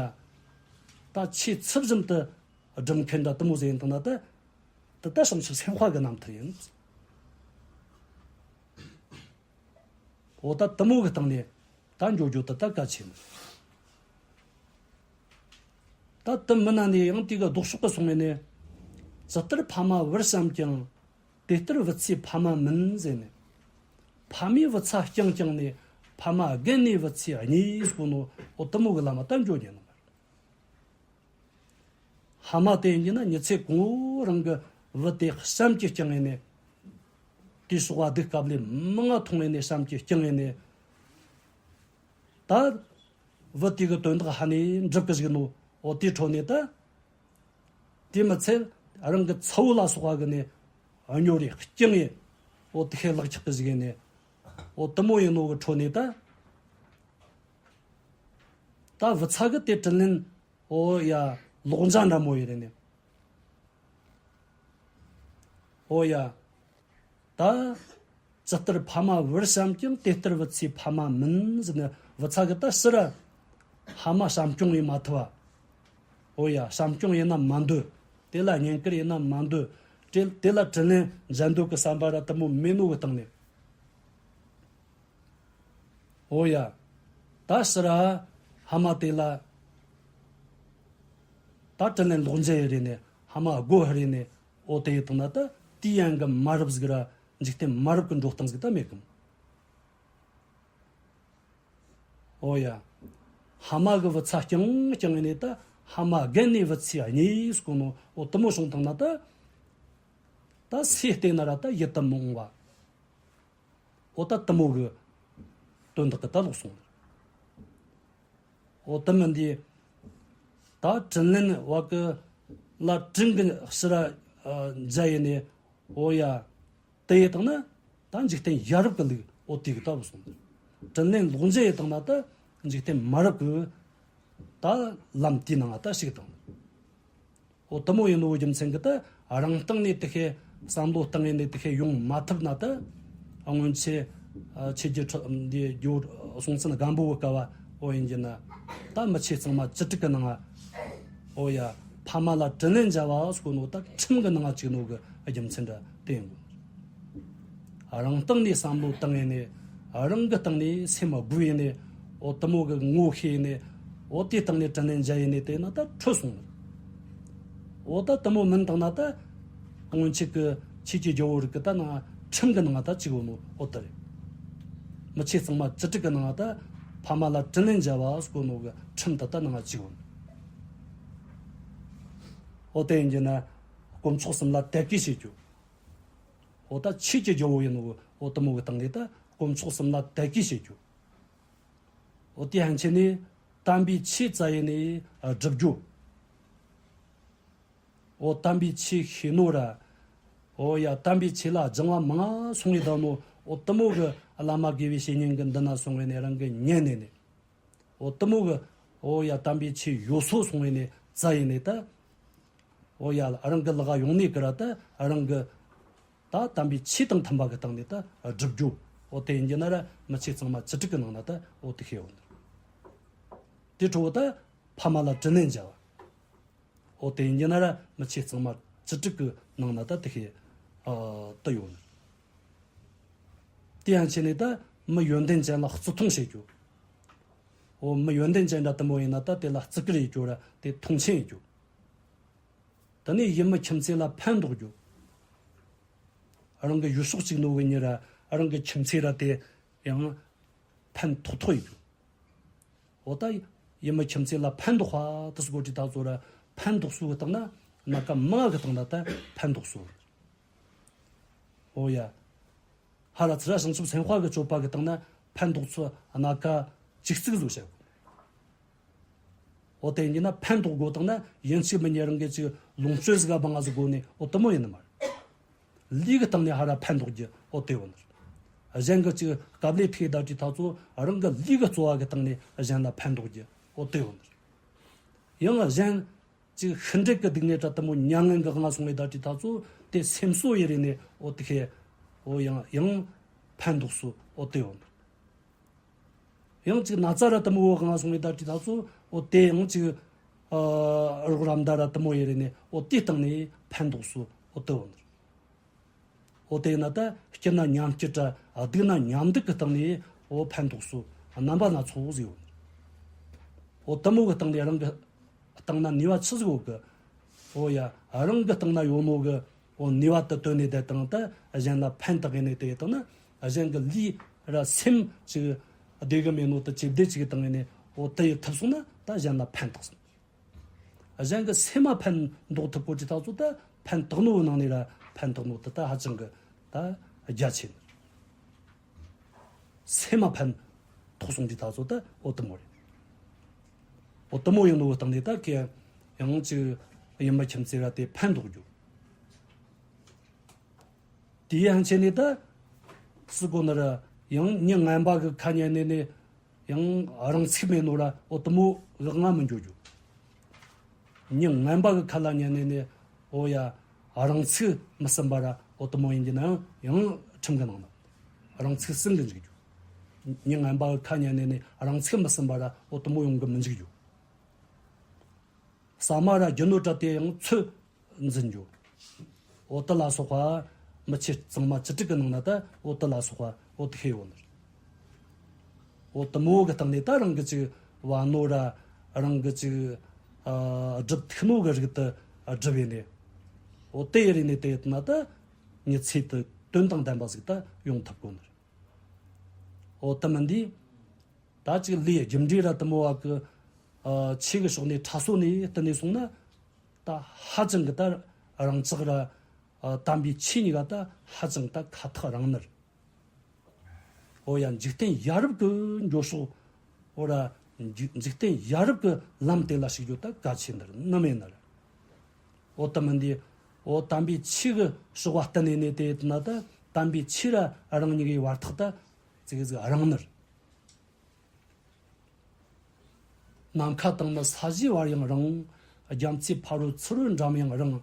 ད་ཆོས་ཚུལ་བཞིན་དུ་སྒྲུབ་མཁན་འདྲ་དེ་མོ་ཟིག་ཡིན་དང་ན་ད། དེ་ད་བྱང་ཆུབ་སེམས་དཔའ་གི་རྣམ་ཐར་ཡིན། འོ་ད་དེ་མོ་གི་སྟེང་ནས་ད་འགྱོ་རྒྱུ་དེ་ད་གལ་ཆེ་ནི། ད་དེ་མིན་ན་ནས་ཡང་དེ་གི་ལྡོག་ཕྱོགས་གི་སོང་ངེ་ནས། ཇི་ལྟར་ཕ་མ་བུར་བྱམས་ཀྱང་། དེ་ལྟར་བུ་ཚའི་ཕ་མ་མིན་ཟེར་ནས། ཕ་མས་བུ་ཚ་བསྐྱངས་བསྐྱངས་ནས་ཕ་མ་རྒན་ནས་བུ་ཚའི་གཉེན་ཟེར་གོ་ནོ། འོ་དེ་མོ་གི་ལམ་ད་འགྱོ་ཉན་ནི་མ་རེད། ཕ་མ་དེ་ཡིན་གྱི་ན་མྱི་ཚེ་གང་བོ་རང་གི་བུ་དེ་བྱམས་ཀྱིས་བསྐྱངས་ཡེ་ནས། དེའི་སོག་པ་སྡིག་སྐབས་ལས་མང་ང་ཐོངས་ཡེ་ནས་བྱམས་ཀྱིས་བསྐྱངས་ཡེ་ནས། ད་བུ་དེ་གི་དོན་དག་ཧ་ནེ་འགྲུབ་གི་ཟིག་ནོ། འོ་དེའི་འཕྲོ་ནས་ད། དེ་མི་ཚད་རང་གི་ཚ་བོ་ལ་སོག་པ་གི་ནས་སྨྱོ་རེ་བསྐྱངས་ཡེ། འོ་དེ་ཁས་ལག་ཆགས་གི་ཟིག་ཡེ་ནས། འོ་དེ་མོ་ཡིན་ནོ་གི་འཕྲོ་ནས་ད། ད་བུ་ཚ་གི་དེ་དྲིན་ལན། འོ་ཡ། ལོག་འཇལ་འདྲ་མོ་ཡེ་རེ་ནས། འོ་ཡ། ད། ཇི་ལྟར་ཕ་མ་བུར་བྱམས་ཀྱང་། དེ་ལྟར་བུ་ཚའི་ཕ་མ་མིན་ཟེར་ནས། བུ་ཚ་གི་ད་ཕྱིར་ར་ཕ་མ་བྱམས་སྐྱོང་ཡེ་མ་ཐུབ་བ། འོ་ཡ། བྱམས་སྐྱོང་ཡེ་ན་མ་འདོད། དེ་ལ་བསྙེན་བཀུར་ཡེ་ན་མ་འདོད། དེ་དེ་ལ་དྲིན་ལན་འཇལ་འདོད་ཀྱི་བསམ་པ་ར་དེ་མོ་མེད་ནོ་གི་སྟེང་ནས། འོ་ཡ། ད་ཕྱིར་ར་ཕ་མ་དེ་ལ་ད་དྲིན་ལན་ལོག་འཇལ་ཡེ་རེ་ནས། ཕ་མ་སྒོ་ཧ་རེ་ནས། འོ་དེ་ཡེ་བཏང་ན་ད་དེའི་ཡན་གི་མ་རབས་ཟིག་ར་འཇིག་རྟེན་མ་རབས་ཀྱི་འགྲོ་སྟངས་ཟིག་ད་མེད་གམ། འོ་ཡ། ཕ་མ་གི་བུ་ཚ་བསྐྱངས་བསྐྱངས་ཡེ་ནས་ད་ཕ་མ་རྒན་ནས་བུ་ཚའི་གཉེན་ཟེར་གོ་ནོ། འོ་དེ་མོ་བྱུང་བཏང་ན་ད། ད་སུས་བལྟས་ན་ར་ད་ཡིད་དུ་མི་འོང་བ། འོ་ད་དེ་མོ་གི་དོན་དག་གི་ད་ལོག་སོང་། འོ་དེ་མིན་དེ། ད་དྲིན་ལན་བ་གི་ལ་དྲིན་གི་ཕྱིར་ར་འཇལ་ཡེ་ནས། འོ་ཡ། དེ་ཡེ་བཏང་ན་ད་འཇིག་རྟེན་ཡ་རབས་ཀྱི་ལུགས་འོ་དེ་གི་ལྟ་བུ་སོང་། དྲིན་ལན་ལོག་འཇལ་ཡེ་བཏང་ན་ད་འཇིག་རྟེན་མ་རབས་ཀྱི་ད་ལམ་དེའི་ནང་ང་ད་ཞུགས་བཏང་། འོ་དེ་མོ་ཡིན་ནོ་རྒྱུ་མཚན་གྱིས་ད་རང་སྟེང་ནས་དེ་ཤེས། བསམ་བློ་བཏང་ཡེ་ནས་དེ་ཤེས་ཡོང་མ་ཐུབ་ན་ད། སྔོན་ཆད་ཆོས་རྗེ་ཁྲི་འདི་རྒྱུ་སྲོང་བཙན་སྒམ་པོ་གི་སྐབས་འོ་ཡིན་གྱི་ན། ད་མི་ཆོས་གཙང་མ་བཅུ་དྲུག་གི་ནང་ང་། འོ་ཡ། ཕ་མ་ལ་དྲིན་ལན་འཇལ་བ་ཟེར་གོ་ནོ་ད་ཁྲིམས་གི་ནང་ང་བཅུག་ནོ་གི་རྒྱུ་མཚན་འདྲ་དེ་ཡིན་གོ། རང་སྟེང་ནས་བསམ་བློ་བཏང་ཡེ་ནས། རང་གི་སྟེང་ནས་སེམས་དགོས་ཡེ་ནས། འོ་དེ་མོ་གི་ངོ་ཤེས་ཡེ་ནས། འོ་དེའི་སྟེང་ནས་དྲིན་ལན་འཇལ་ཡེ་ནས་དེ་ན་ད་འཕྲོད་སོང་། འོ་ད་དེ་མོ་མིན་བཏང་ན་ད། སྔོན་ཆད་ཀྱི་ ཆོས་ཀྱི་རྒྱལ་པོ་རིགས་ཀྱི་ད་ནང་ཁྲིམས་ཀྱི་ནང་ད་གཅིག་ཡོད་ནོ་འོ་དེ་རེད། མི་ཆོས་གཙང་མ་བཅུ་དྲུག་གི་ནང་ད་ཕ་མ་ལ་དྲིན་ལན་འཇལ་བ་ཟེར་གོ་ནོ་གི་ཁྲིམས་ད་ད་ནང་གཅིག་ཡོད་ནོ། འོ་དེ་ཡིན་གྱི་ན་དཀོན་མཆོག་གསུམ་ལ་དད་གུས་བྱེད་རྒྱུ། འོ་ད་ཆོས་ཀྱི་རྒྱལ་པོ་ཡིན་ནོ་འོ་དེ་མོ་གི་སྟེང་ནས་ད་དཀོན་མཆོག་གསུམ་ལ་དད་གུས་བྱེད་རྒྱུ། འོ་དེ་ཡན་ཆད་ནས་དམ་པའི་ཆོས་བཙལ་ཡས་ནས་སྒྲུབ་རྒྱུ། འོ་དམ་པའི་ཆོས་ཤེས་ནོ་ར། འོ་ཡ་དམ་པའི་ཆོས་ལ་སྦྱང་བ་མང་ང་སོང་ངེ་ད་ནོ། འོ་དེ་མོ་གི་བླ་མ་དགེ་བའི་བཤེས་གཉེན་གི་མདུན་ན་སོང་ངེ་ནས་རང་གི་ཉན་ནས་ནས། འོ་དེ་མོ་གི། འོ་ཡ་དམ་པའི་ཆོས་ཡོད་སོ་སོང་ངེ་ནས་བཙལ་ཡས་ནས་ད། འོ་ཡ་རང་གི་ལག་ཡོང་ནས་ཀི་ར་ད་རང་གི། ད་དམ་པའི་ཆོས་དང་མཐུན་པ་གི་སྟེང་ནས་ད་སྒྲུབ་རྒྱུ། འོ་དེ་ཡིན་གྱི་ན་ར་མི་ཆོས་གཙང་མ་བཅུ་དྲུག་གི་ནང་ན་ད་འོ་དེ་ཤེས་ཡོད། དེ་འཕྲོ་བོ་ད་ཕ་མ་ལ་དྲིན་ལན་འཇལ་བ། འོ་དེ་ཡིན་གྱི་ན་ར་མི་ཆོས་གཙང་མ་བཅུ་དྲུག་གི་ནང་ན་ད་དེ་ཤེས་ཨ་ད་ཡོད། དེ་ཡན་ཆད་ནས་ད་མི་ཡོན་ཏན་ཅན་ལ་བརྩི་མཐོང་བྱེད་རྒྱུ། འོ་མི་ཡོན་ཏན་ཅན་འདྲ་དེ་མོ་ཡིན་ན་ད་དེ་ལ་བརྩི་བཀུར་ཡེད་རྒྱུ་ར་དེ་མཐོང་ཆེན་ཡེད་རྒྱུ། དེ་ནས་ཡུལ་མི་ཁྱིམ་མཚེས་ལ་ཕན་འདོགས་རྒྱུ། རང་གི་ཡུལ་ཕྱོགས་གཅིག་ནོ་གི་མྱི་ར་རང་གི་ཁྱིམ་མཚེས་ར་དེ་ཡང་ཕན་ཐོགས་ཐོགས་ཡེད་རྒྱུ། འོ་ད་ཡུལ་མི་ཁྱིམ་མཚེས་ལ་ཕན་འདོགས་པ་དེ་སུ་གོ་དྲི་ད་ཚོ་ར་ཕན་འདོགས་སུ་གི་སྟེང་ན་སྣ་ཁ་མང་གི་སྟེང་ན་ད་ཕན་འདོགས་སུ། འོ་ཡ། ཧ་ར་ཚུ་ར་བྱང་ཆུབ་སེམས་དཔའ་གི་སྤྱོད་པ་གི་སྟེང་ན་ཕན་འདོགས་སུ་སྣ་ཁ་གཅིག་གཅིག་བཟོ་བྱ་དགོས། འོ་དེ་ཡིན་ན་ཕན་འདོགས་དགོས་དང་ན་ཡིན་གཅིག་མིན་གཉིས་རང་གི་ཅིག་ལོངས་སྤྱོད་ཟིག་ག་བང་ང་ཟིག་དགོས་ནས་འོ་དེ་མོ་ཡིན་ནི་མ་རེད། ལུས་ཀྱི་སྟེང་ནས་ཧ་ར་ཕན་འདོགས་རྒྱུ་འོ་དེ་ཡོད་ནི་རེད། གཞན་གྱི་ཅིག་དཀའ་ལས་ཐེག་ད་དྲི་ད་ཚོ་རང་གི་ལུས་ཀྱི་རྩོལ་བ་གི་སྟེང་ནས་གཞན་ལ་ཕན་འདོགས་རྒྱུ་འོ་དེ་ཡོད་ནི་རེད། ཡང་གཞན་ཅིག་ཤི་འདྲེ་གི་སྡུག་བསྔལ་དྲ་དེ་མོ་མྱ་ངན་གི་བང་ང་སོང་བའི་ད་དྲི་ད་ཚོ་དེ་སེམས་གསོ་ཡེ་རེ་ནས་འོ་དེ་ཁེ་འོ་ཡང་ཡང་ཕན་འདོགས་སུ་འོ་དེ་ཡོད་ནི་རེད། ཡང་ཅིག་ན་ཚ་ར་དེ་མོ་བོ་གང་སོང་བའི་ད་དྲི་ད་ཚོ་འོ་དེ་ཡང་ཅིག་ཨ་རོགས་རམ་ད་ར་དེ་མོ་ཡེ་རེ་ནས་འོ་དེའི་སྟེང་ནས་ཕན་འདོགས་སུ་འོ་དེ་འོ་ནི་རེད། འོ་དེ་ཡིན་ན་ད་སྐྱིད་ན་མཉམ་སྐྱིད་ར་སྡུག་ན་མཉམ་སྡུག་གི་སྟེང་ནས་འོ་ཕན་འདོགས་སུ་རྣམ་པ་སྣ་ཚོགས་ཟིག་ཡོད། འོ་དེ་མོ་གི་སྟེང་ནས་རང་གི་སྟེང་ན་ནུས་པ་ཆི་ཟིག་ཡོད་གི། འོ་ཡ་རང་གི་སྟེང་ན་ཡོད་ནོ་གི་འོ་ནུས་པ་དེ་བཏོན་ནས་དེ་དང་ད་གཞན་ལ་ཕན་བཏགས་ནས་དེ་དང་ན་གཞན་གི་ལུས་ར་སེམས་ཅིག་བདེ་གི་མེད་ནོ་དེ་ཅིག་བདེ་ཅིག་བཏང་ནས་འོ་དེ་ཡི་ཐུབ་སོང་ན་ད་གཞན་ལ་ཕན་ཐོགས་སོང་། གཞན་གི་སེམས་མ་ཕན་འདོགས་ཐུབ་གོ་དྲི་ད་ཚོ་ད་ཕན་བཏགས་ནོ་ནང་ནས་ར་ཕན་བཏགས་ནོ་དེ་ད་ཧ་ཅང་གི་ད་རྒྱ་ཆེ་ནི། སེམས་མ་ཕན་ཐོགས་སོང་དྲི་ད་ཚོ་ད་འོ་དེ་མོ་རེད། འོ་དེ་མོ་ཡིན་ནོ་སྟེང་ནས་ད་ཀྱེ་ཡང་ཅིག་ཡུལ་མི་ཁྱིམ་མཚེས་ར་དེ་ཕན་འདོགས་རྒྱུ། དེའི་ཡན་ཆད་ནས་ད་སུ་གོ་ན་ར་ཡང་མྱི་ངན་པ་གི་ཁ་ཉན་ནས་ནས་ཡང་རང་ཚུགས་མེད་ནོ་ར་འོ་དེ་མོ་གི་ང་མི་འགྱོ་རྒྱུ། མྱི་ངན་པ་གི་ཁ་ལ་ཉན་ནས་ནས་འོ་ཡ་རང་ཚུགས་མི་ཟིན་པ་ར་འོ་དེ་མོ་ཡིན་གྱི་ན་ཡང་ཁྲིམས་གི་ནང་ན་རང་ཚུགས་ཟིན་གི་འཇུག་རྒྱུ། མྱི་ངན་པ་གི་ཁ་ཉན་ནས་ནས་རང་ཚུགས་མི་ཟིན་པ་ར་འོ་དེ་མོ་ཡོང་གི་མི་འཇུག་རྒྱུ། ཟ་མ་ར་རྒྱུ་ནོར་དྲ་དེ་ཡང་ཚོད་འཛིན་རྒྱུ། འོ་དེ་ལ་སོགས་པ་མི་ཆོས་གཙང་མ་བཅུ་དྲུག་གི་ནང་ན་ད་འོ་དེ་ལ་སོགས་པ་འོ་དེ་ཤེས་ཡོད་ནི་རེད། འོ་དེ་མོ་གི་སྟེང་ནས་ད་རང་གི་ཅིག་བ་ནོ་ར་རང་གི་ཅིག་ཨ་སྒྲུབ་ཐུབ་ནོ་གི་རིགས་དེ་སྒྲུབ་ཡེ་ནས་འོ་དེ་ཡེ་རེ་ནས་དེ་ཡེ་ན་ད་མྱི་ཚེ་དེ་དོན་དང་ལྡན་པ་ཟིག་ད་ཡོང་ཐུབ་གོ་ནི་རེད། འོ་དེ་མིན་དེ་ད་ཅིག་ལས་རྒྱུ་འབྲས་ར་དེ་མོ་བ་གི་ཨ་ཆོས་གི་ཕྱོགས་ནས་ཁྲ་སོ་ནས་བསྟུན་ནས་སོང་ན་ད་ཧ་ཅང་གི་ད་རང་ཅག་ར་ཨ་དམ་པའི་ཆོས་གཉིས་ཀ་ད་ཧ་ཅང་ད་ཁ་ཐག་རིང་ནི་རེད། འོ་ཡ་འཇིག་རྟེན་ཡ་རབས་ཀྱི་འགྱོ་ཕྱོགས་འོ་ར་འཇིག་འཇིག་རྟེན་ཡ་རབས་ཀྱི་ལམ་དེ་ལ་ཞུགས་རྒྱུ་ད་གལ་ཆེ་ནི་རེད་ནི་མེད་ནི་རེད། འོ་དེ་མིན་དེ་འོ་དམ་པའི་ཆོས་གི་ཕྱོགས་བ་བསྟུན་ནས་ནས་དེ་ཡེ་ན་ད་དམ་པའི་ཆོས་ར་རང་ཉིད་ཀྱི་བར་ཐག་ད་ཙིག་ཙིག་རིང་ནི་རེད། ནམ་མཁའ་དང་ནི་ས་གཞི་བར་ཡང་རིང་། རྒྱ་མཚོའི་ཕ་རོལ་ཚུ་རོལ་འགྲམ་ཡང་རིང་།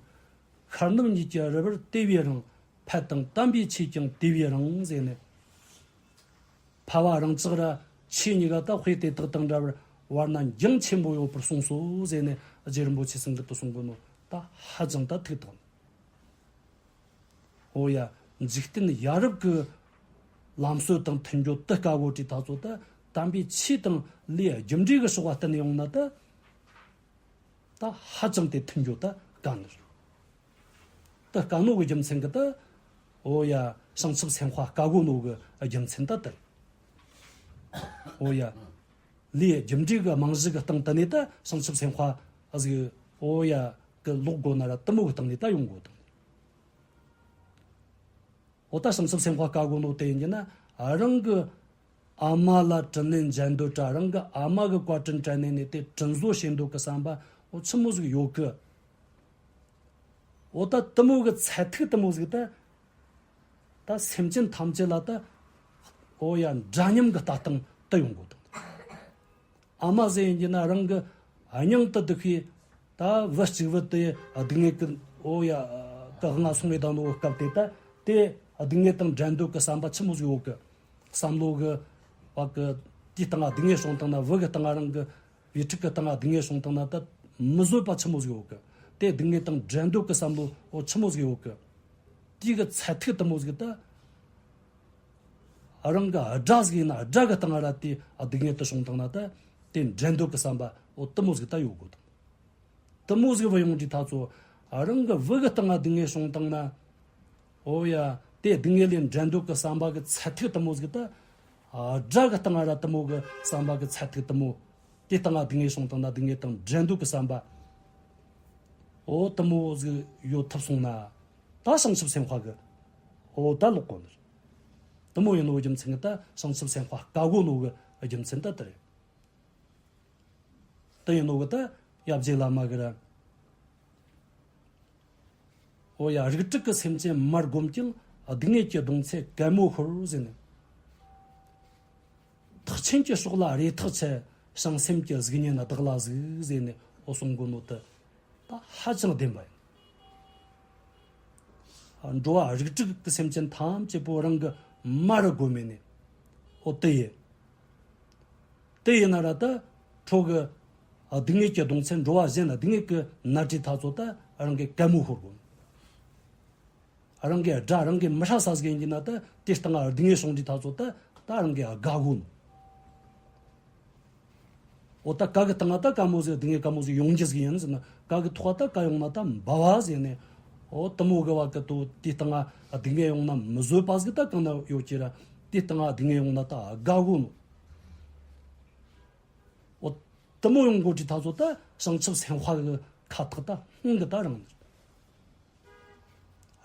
ཤར་ནུབ་གཉིས་ཀྱི་རི་བར་དེ་བས་རིང་། ཕ་དང་དམ་པའི་ཆོས་ཀྱང་དེ་བས་རིང་ཟེར་ནས། ཕ་བ་རང་ཅག་ར་ཆོས་གཉིས་ཀ་ད་དཔེ་དེ་དག་དང་འདྲ་བར་བར་ན་འགྱིང་ཆེན་པོ་ཡོད་པར་གསུངས་སོ་ཟེར་ནས་རྗེ་རིན་པོ་ཆེ་སེང་གེ་དུ་གསུང་གི་ནོ་ད་ཧ་ཅང་ད་ཐུགས་དག་འོ་ཡ། འཇིག་རྟེན་ཡ་རབས་ཀྱི་ལམ་སྲོལ་དང་མཐུན་རྒྱུ་དེ་དཀའ་གོ་དྲི་ད་ཚོ་ད་དམ་པའི་ཆོས་དང་ལས་རྒྱུ་འབྲས་ཀྱི་ཕྱོགས་བ་བསྟུན་ནས་ཡོང་ན་ད་ད་ཧ་ཅང་དེ་མཐུན་རྒྱུ་ད་དཀའ་ནི་རེད། ད་དཀའ་ནོ་གི་རྒྱུ་མཚན་གྱི་ད་ འོ་ཡ། བྱང་ཆུབ་སེམས་དཔའ་དཀའ་གོ་ནོ་གི་རྒྱུ་མཚན་ད་དེ་རེད། འོ་ཡ། ལས་རྒྱུ་འབྲས་ཀྱི་རྨང་གཞི་གི་སྟེང་དུ་ནས་ད་བྱང་ཆུབ་སེམས་དཔའ་ཟིག་འོ་ཡ། གི་ལོག་དགོ་ན་ར་དེ་མོ་གི་སྟེང་ནས་ད་ཡོང་དགོ་དང་། འོ་ད་བྱང་ཆུབ་སེམས་དཔའ་དཀའ་གོ་ནོ་དེ་ཡིན་གྱི་ན། རང་གི་ཨ་མ་ལ་དྲིན་ལན་འཇལ་འདོད་དྲ། རང་གི་ཨ་མ་གི་བཀའ་དྲིན་དྲན་ནས་ནས་དེ་དྲིན་གཟོ་བྱེད་འདོད་གི་བསམ་པ་འོ་ཆི་མོ་ཟིག་ཡོད་གི། འོ་ད་དེ་མོ་གི་ཚད་ཐིག་དེ་མོ་ཟིག་ད། ད་སེམས་ཅན་ཐམས་ཅད་ལ་ད། འོ་ཡ། འདྲ་མཉམ་གི་ལྟ་སྟངས་དེ་ཡོང་དགོ་དང་། ཨ་མ་ཟེར་ཡིན་གྱི་ན་རང་གི་སྙིང་དུ་སྡུག་གི། ད་བུ་གཅིག་བུ་དེ་སྡུག་བསྔལ་གི་འོ་ཡ། གི་ལྔ་སོང་བའི་དང་ནོ་སྐབས་དེ་ད་དེ་སྡུག་བསྔལ་དང་འབྲལ་འདོད་གི་བསམ་པ་ཆི་མོ་ཟིག་ཡོད་གི། བསམ་བློ་གི་བ་གི་དེའི་སྟེང་སྡུག་བསྔལ་བྱུང་བཏང་ན། བུ་གི་སྟེང་རང་གི་བུ་ཕྲུག་གི་སྟེང་སྡུག་བསྔལ་བྱུང་བཏང་ན་ད་མི་བཟོད་པ་ཆི་མོ་ཟིག་ཡོད་གི། དེ་སྡུག་བསྔལ་དང་འབྲལ་འདོད་གི་བསམ་བློ་འོ་ཆི་མོ་ཟིག་ཡོད་གི། དེ་གི་ཚད་ཐིག་དེ་མོ་ཟིག་ད། རང་གི་དགྲ་ཟིག་ཡིན་ན་དགྲ་གི་སྟེང་ར་དེ་སྡུག་བསྔལ་དེ་བྱུང་བཏང་ན་ད་དེ་འབྲལ་འདོད་གི་བསམ་པ་འོ་དེ་མོ་ཟིག་ད་ཡོད་དགོ་དང་། དེ་མོ་ཟིག་བུ་ཡོང་དུས་ཐག་ཚོ་རང་གི་བུ་གི་སྟེང་སྡུག་བསྔལ་བྱུང་བཏང་ན། འོ་ཡ། དེ་སྡུག་བསྔལ་ལས་འབྲལ་འདོད་གི་བསམ་པ་གི་ཚད་ཐིག་དེ་མོ་ཟིག་ད། དགྲ་གི་སྟེང་ར་དེ་མོ་གི་བསམ་པ་གི་ཚད་ཐིག་དེ་མོ། དེ་སྟེང་སྡུག་བསྔལ་བྱུང་བཏང་ན་སྡུག་བསྔལ་དང་འབྲལ་འདོད་གི་བསམ་པ་འོ་དེ་མོ་ཟིག་ཡོད་ཐུབ་སོང་ན། ད་བྱང་ཆུབ་སེམས་དཔའ་གི་འོ་ད་ལོག་གོ་ནི་རེད། དེ་མོ་ཡིན་ནོ་རྒྱུ་མཚན་གི་ད་བྱང་ཆུབ་སེམས་དཔའ་དཀའ་གོ་ནོ་གི་རྒྱུ་མཚན་ད་དེ་རེད། དེ་ཡིན་ནོ་གི་ད་ཡབ་རྗེ་བླ་མ་གི་ར། འོ་ཡ། རིགས་དྲུག་གི་སེམས་ཅན་མར་བསྒོམས་ཀྱང་། སྡུག་བསྔལ་གྱི་གདུང་ཚད་གད་མོ་ཤོར་ཟེར་ནས། ཐེག་ཆེན་གྱི་སྲོག་ལ་རེ་ཐག་ཆད། བྱང་སེམས་ཀྱི་གཟུགས་བརྙན་བདག་ལ་གཟིགས་ཟེར་ནས་འོ་གསུང་གོ་ནོ་དེ་ད་ཧ་ཅང་བདེན་པ་ཡིན། འགྲོ་བ་རིགས་དྲུག་གི་སེམས་ཅན་ཐམས་ཅད་པོ་རང་གི་མར་བསྒོམས་ནས་འོ་དེ་ཡིན། དེ་ཡིན་ན་ར་ད་ཁྱོད་གི་སྡུག་བསྔལ་གྱི་གདུང་ཚད། འགྲོ་བ་གཞན་ལ་སྡུག་བསྔལ་གྱི་ནད་དྲིས་ཐག་ཚོ་ད་རང་གི་གད་མོ་ཤོར་གོ། རང་གི་དགྲ་རང་གི་མི་ཧྲ་ས་ཟིག་ཡིན་གྱི་ན་ད་དེ་སྟེང་སྡུག་བསྔལ་བྱུང་དྲིས་ཐག་ཚོ་ད་ད་རང་གི་དགའ་གོ་ནོ། འོ་ད་གད་གི་སྟེང་ད་གད་མོ་ཟིག་སྡུག་བསྔལ་གད་མོ་ཟིག་ཡོང་རྒྱུ་ཟིག་ཡིན་ཟེར་ན། གད་གི་ཐོག་ད་གད་ཡོང་ན་ད་འབབ་བ་ཟེར་ནས། འོ་དེ་མོ་གི་བ་གི་དོ་དེ་སྟེང་སྡུག་བསྔལ་ཡོང་ན་མི་བཟོད་པ་ཟིག་ད་གང་ན་ཡོད་ཀྱི་ར། དེ་སྟེང་སྡུག་བསྔལ་ཡོང་ན་ད་དགའ་གོ་ནོ། འོ་དེ་མོ་ཡོང་གོ་དུས་ཐག་ཚོ་ད་བྱང་ཆུབ་སེམས་དཔའ་གི་ཁ་ཐག་ད་སྔོན་གི་ད་རིང་ནི།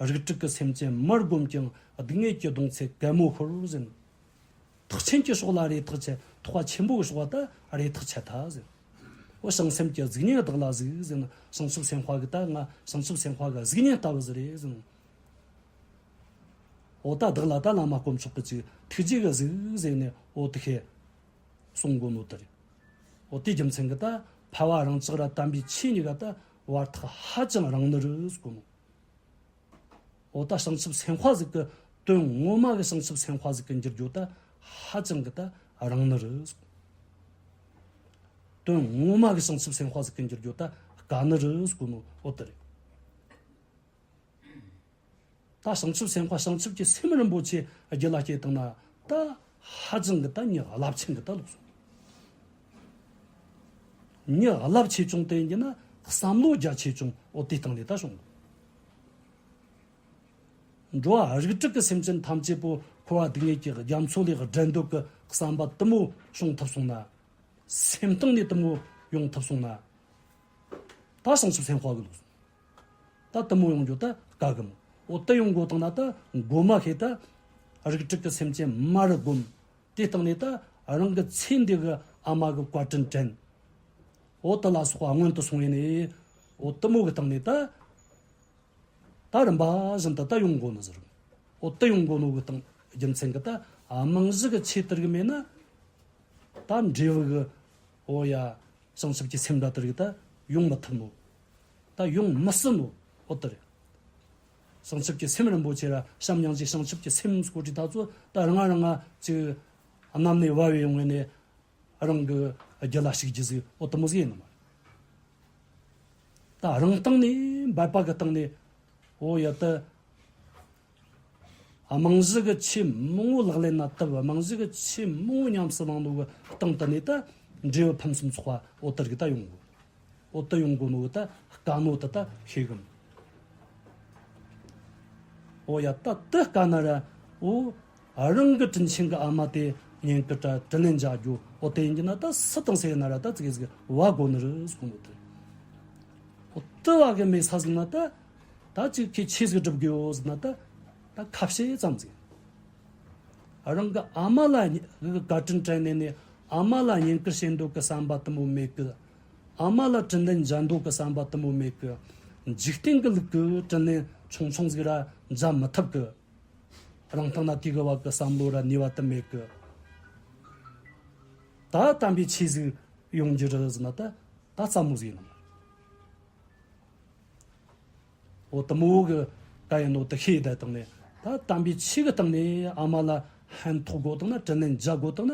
རིགས་དྲུག་གི་སེམས་ཅན་མར་བསྒོམས་ཀྱང་། སྡུག་བསྔལ་གྱི་གདུང་ཚད་གད་མོ་ཤོར་ཟེར། ཐེག་ཆེན་གྱི་སྲོག་ལ་རེ་ཐག་ཆད། ཐེག་པ་ཆེན་པོ་གི་སྲོག་ད་རེ་ཐག་ཆད་ཐལ་ཟེར། འོ་བྱང་སེམས་ཀྱི་གཟུགས་བརྙན་བདག་ལ་གཟིགས་ཟེར་ན། བྱང་ཆུབ་སེམས་དཔའ་གི་ད་ང་བྱང་ཆུབ་སེམས་དཔའ་གི་གཟུགས་བརྙན་ལྟ་བུ་ཟིག་རེད་ཟེར། འོ་ད་བདག་ལ་ད་བླ་མ་དཀོན་མཆོག་གི་ཅིག་ཐུགས་རྗེ་གི་གཟིགས་ཟེར་ནས་འོ་དེ་ཁེ་གསུང་གོ་ནོ་དེ་རེད། འོ་དེའི་རྒྱུ་མཚན་གི་ད་ཕལ་བ་རང་ཅག་ར་དམ་པའི་ཆོས་གཉིས་ཀ་ད་བར་ཐག་ཧ་ཅང་རིང་ནི་རེད་ཟེར་གོ་ནོ། འོ་ད་བྱང་ཆུབ་སེམས་དཔའ་ཟིག་གི་དོན་ངོ་མ་གི་བྱང་ཆུབ་སེམས་དཔའ་ཟིག་གི་འགྱུར་རྒྱུ་ད་ཧ་ཅང་གི་ད་རིང་ནི་རེད་ཟེར་གོ། དོན་ངོ་མ་གི་བྱང་ཆུབ་སེམས་དཔའ་ཟིག་གི་འགྱུར་རྒྱུ་ད་དཀའ་ནི་རེད་ཟེར་གོ་ནོ་འོ་དེ་རེད། ད་བྱང་ཆུབ་སེམས་དཔའ་བྱང་ཆུབ་ཀྱི་སེམས་རིན་པོ་ཆེ་རྒྱུད་ལ་སྐྱེས་བཏང་ན་ད་ཧ་ཅང་གི་ད་མྱི་རླབས་ཆེན་གི་ད་ལོག་སོང་། མྱི་རླབས་ཆེ་ཆུང་དེ་ཡིན་གྱི་ན་བསམ་བློ་རྒྱ་ཆེ་ཆུང་འོ་དེ་སྟེང་ནས་ད་བྱུང་། འགྲོ་བ་རིགས་དྲུག་གི་སེམས་ཅན་ཐམས་ཅད་པོ་འཁོར་བ་སྡུག་བསྔལ་གྱི་རྒྱ་མཚོ་ལས་བསྒྲལ་འདོད་ཀྱི་བསམ་པ་དེ་མོ་བྱུང་ཐུབ་སོང་ན། སེམས་གཏིང་ནས་དེ་མོ་ཡོང་ཐུབ་སོང་ན། ད་བྱང་ཆུབ་སེམས་དཔའ་གི་ལོག་སོང་། ད་དེ་མོ་ཡོང་རྒྱུ་ད་དཀའ་གི་མོ། འོ་དེ་ཡོང་དགོས་དང་ན་ད་མགོ་མ་ཁེ་ད་རིགས་དྲུག་གི་སེམས་ཅན་མར་བསྒོམ། དེ་སྟེང་ནས་ད་རང་གི་ཚེ་འདི་གི་ཨ་མ་གི་བཀའ་དྲིན་དྲན། འོ་དེ་ལ་སོགས་པ་སྔོན་དུ་སོང་ཡིན་ནི། འོ་དེ་མོ་གི་སྟེང་ནས་ད་ད་རིམ་པ་བཞིན་དུ་ད་ཡོང་དགོས་ནི་ཟེར། འོ་དེ་ཡོང་དགོས་ནོ་གི་སྟེང་རྒྱུ་མཚན་གི་ད་རྨང་གཞི་གི་ཆེ་དེ་རིགས་མེད་ན། ད་འབྲས་བུ་གི་འོ་ཡ། བྱང་ཆུབ་ཀྱི་སེམས་འདྲ་དེ་རིགས་ད་ཡོང་མི་ཐུབ་ནོ། ད་ཡོང་མི་སྲིད་ནོ། འོ་དེ་རེད། བྱང་ཆུབ་ཀྱི་སེམས་རིན་པོ་ཆེ་ར་བྱམས་སྙིང་རྗེ་བྱང་ཆུབ་ཀྱི་སེམས་སྐོར་གྱི་ད་ཚོ་ད་རང་ང་རང་ང་ཅིག་གནམ་ནས་བབས་ཡོང་ངེ་ནས་རང་གི་རྒྱུད་ལ་ཞུགས་རྒྱུ་ཟིག་འོ་དེ་མོ་ཟིག་ཡིན་ནི་མ་རེད། ད་རང་སྟེང་ནས་འབད་པ་གི་སྟེང་ནས་འོ་ཡ་ད། རྨང་གཞི་གི་ཆེས་མང་བོ་ལག་ལེན་ན་བཏབ། རྨང་གཞི་གི་ཆེས་མང་བོ་ཉམས་སུ་བླངས་ནོ་གི་སྟེང་དུ་ནས་ད་འབྲས་བུ་ཕུན་སུམ་ཚོགས་པ་འོ་དེ་རིགས་ད་ཡོང་དགོས། འོ་དེ་ཡོང་དགོས་ནོ་གི་ད་དཀའ་ནོ་དེ་ད་ཤེས་གི་མོ། འོ་ཡ། ད་དེ་དཀའ་ན་ར། འོ། རང་གི་དྲིན་ཆེན་གི་ཨ་མ་དེ་བསྙེན་བཀུར་དྲ་དྲིན་ལན་འཇལ་རྒྱུ། འོ་དེ་ཡིན་གྱི་ན་ད་སུ་དང་སུ་ཡིན་ན་ར་ད་ཙིག་གེ་ཟིག་བ་དགོ་ནི་རེད་ཟེར་གོ་ནོ་དེ། འོ་དེ་བ་གི་མེད་ས་ཟིག་ན་ད། ད་ཅིག་ཁྱེད་ཆི་ཟིག་སྒྲུབ་དགོས་ཟེར་ན་ད། ད་ཁ་བཤད་ཙམ་ཟིག་རང་གི་ཨ་མ་ལ་བཀའ་དྲིན་དྲན་ནས་ནས། ཨ་མ་ལ་བསྙེན་བཀུར་བྱེད་འདོད་གི་བསམ་པ་དེ་མོ་མེད་གི། ཨ་མ་ལ་དྲིན་ལན་འཇལ་འདོད་གི་བསམ་པ་དེ་མོ་མེད་གི། འཇིག་རྟེན་གི་ལུགས་གི་དྲིན་ལན་ཆུང་ཆུང་ཟིག་ར་འཇལ་མི་ཐུབ་གི། རང་ཐང་ན་དེ་གི་བ་གི་བསམ་བློ་ར་ནུས་པ་དེ་མེད་གི། ད་དམ་པའི་ཆོས་ཟིག་ཡོང་རྒྱུ་རེད་ཟེར་ན་ད་ད་སླ་མོ་ཟིག་ཡིན་ནམ། འོ་དེ་མོ་གི་བཀའ་ཡིན་ནོ་དེ་ཤེས་བསྡད་བཏང་ནས། ད་དམ་པའི་ཆོས་གི་སྟེང་ནས་ཨ་མ་ལ་ཕན་ཐོགས་དགོས་བཏང་ན། དྲིན་ལན་འཇལ་དགོས་བཏང་ན།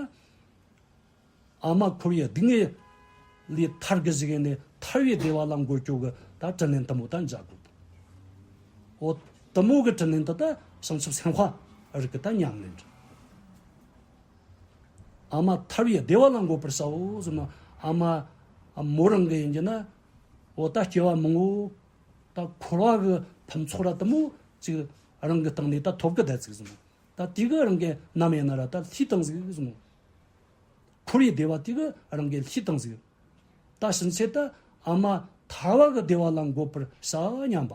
ཨ་མ་འཁོར་བའི་སྡུག་བསྔལ་ལས་ཐར་གི་ཞིག་ཡིན་ནས། ཐར་བའི་བདེ་བ་ལ་འགོད་རྒྱུ་གི་ད་དྲིན་ལན་དེ་མོ་ད་འཇལ་དགོས་བཏང་། འོ་དེ་མོ་གི་དྲིན་ལན་དེ་ད་བྱང་ཆུབ་སེམས་དཔའ་རིགས་གི་ད་ཉམས་ལེན་རེད། ཨ་མ་ཐར་བའི་བདེ་བ་ལ་འགོད་པར་བྱའོ་ཟེར་ན། ཨ་མ་མོ་རང་གི་ཡིན་གྱི་ན། འོ་ད་སྐྱེ་བ་མང་བོ་ད་འཁོར་བ་གི་ཕུན་ཚོགས་ར་དེ་མོ་ཅིག་རང་གི་སྟེང་ནས་ད་ཐོབ་གི་བསྡད་ཅིག་ཟེར་ན། ད་དེ་གི་རང་གི་ནམ་ཡིན་ན་ར་ད་ལྷོད་བཏང་ཟིག་ཟེར་ན། འཁོར་བའི་བདེ་བ་དེ་གི་རང་གི་ལྷོད་བཏང་ཟིག་ད་ཕྱིན་ཆད་ད་ཨ་མ་ཐར་བ་གི་བདེ་བ་ལ་འགོད་པར་བྱ་སྙམ་པ།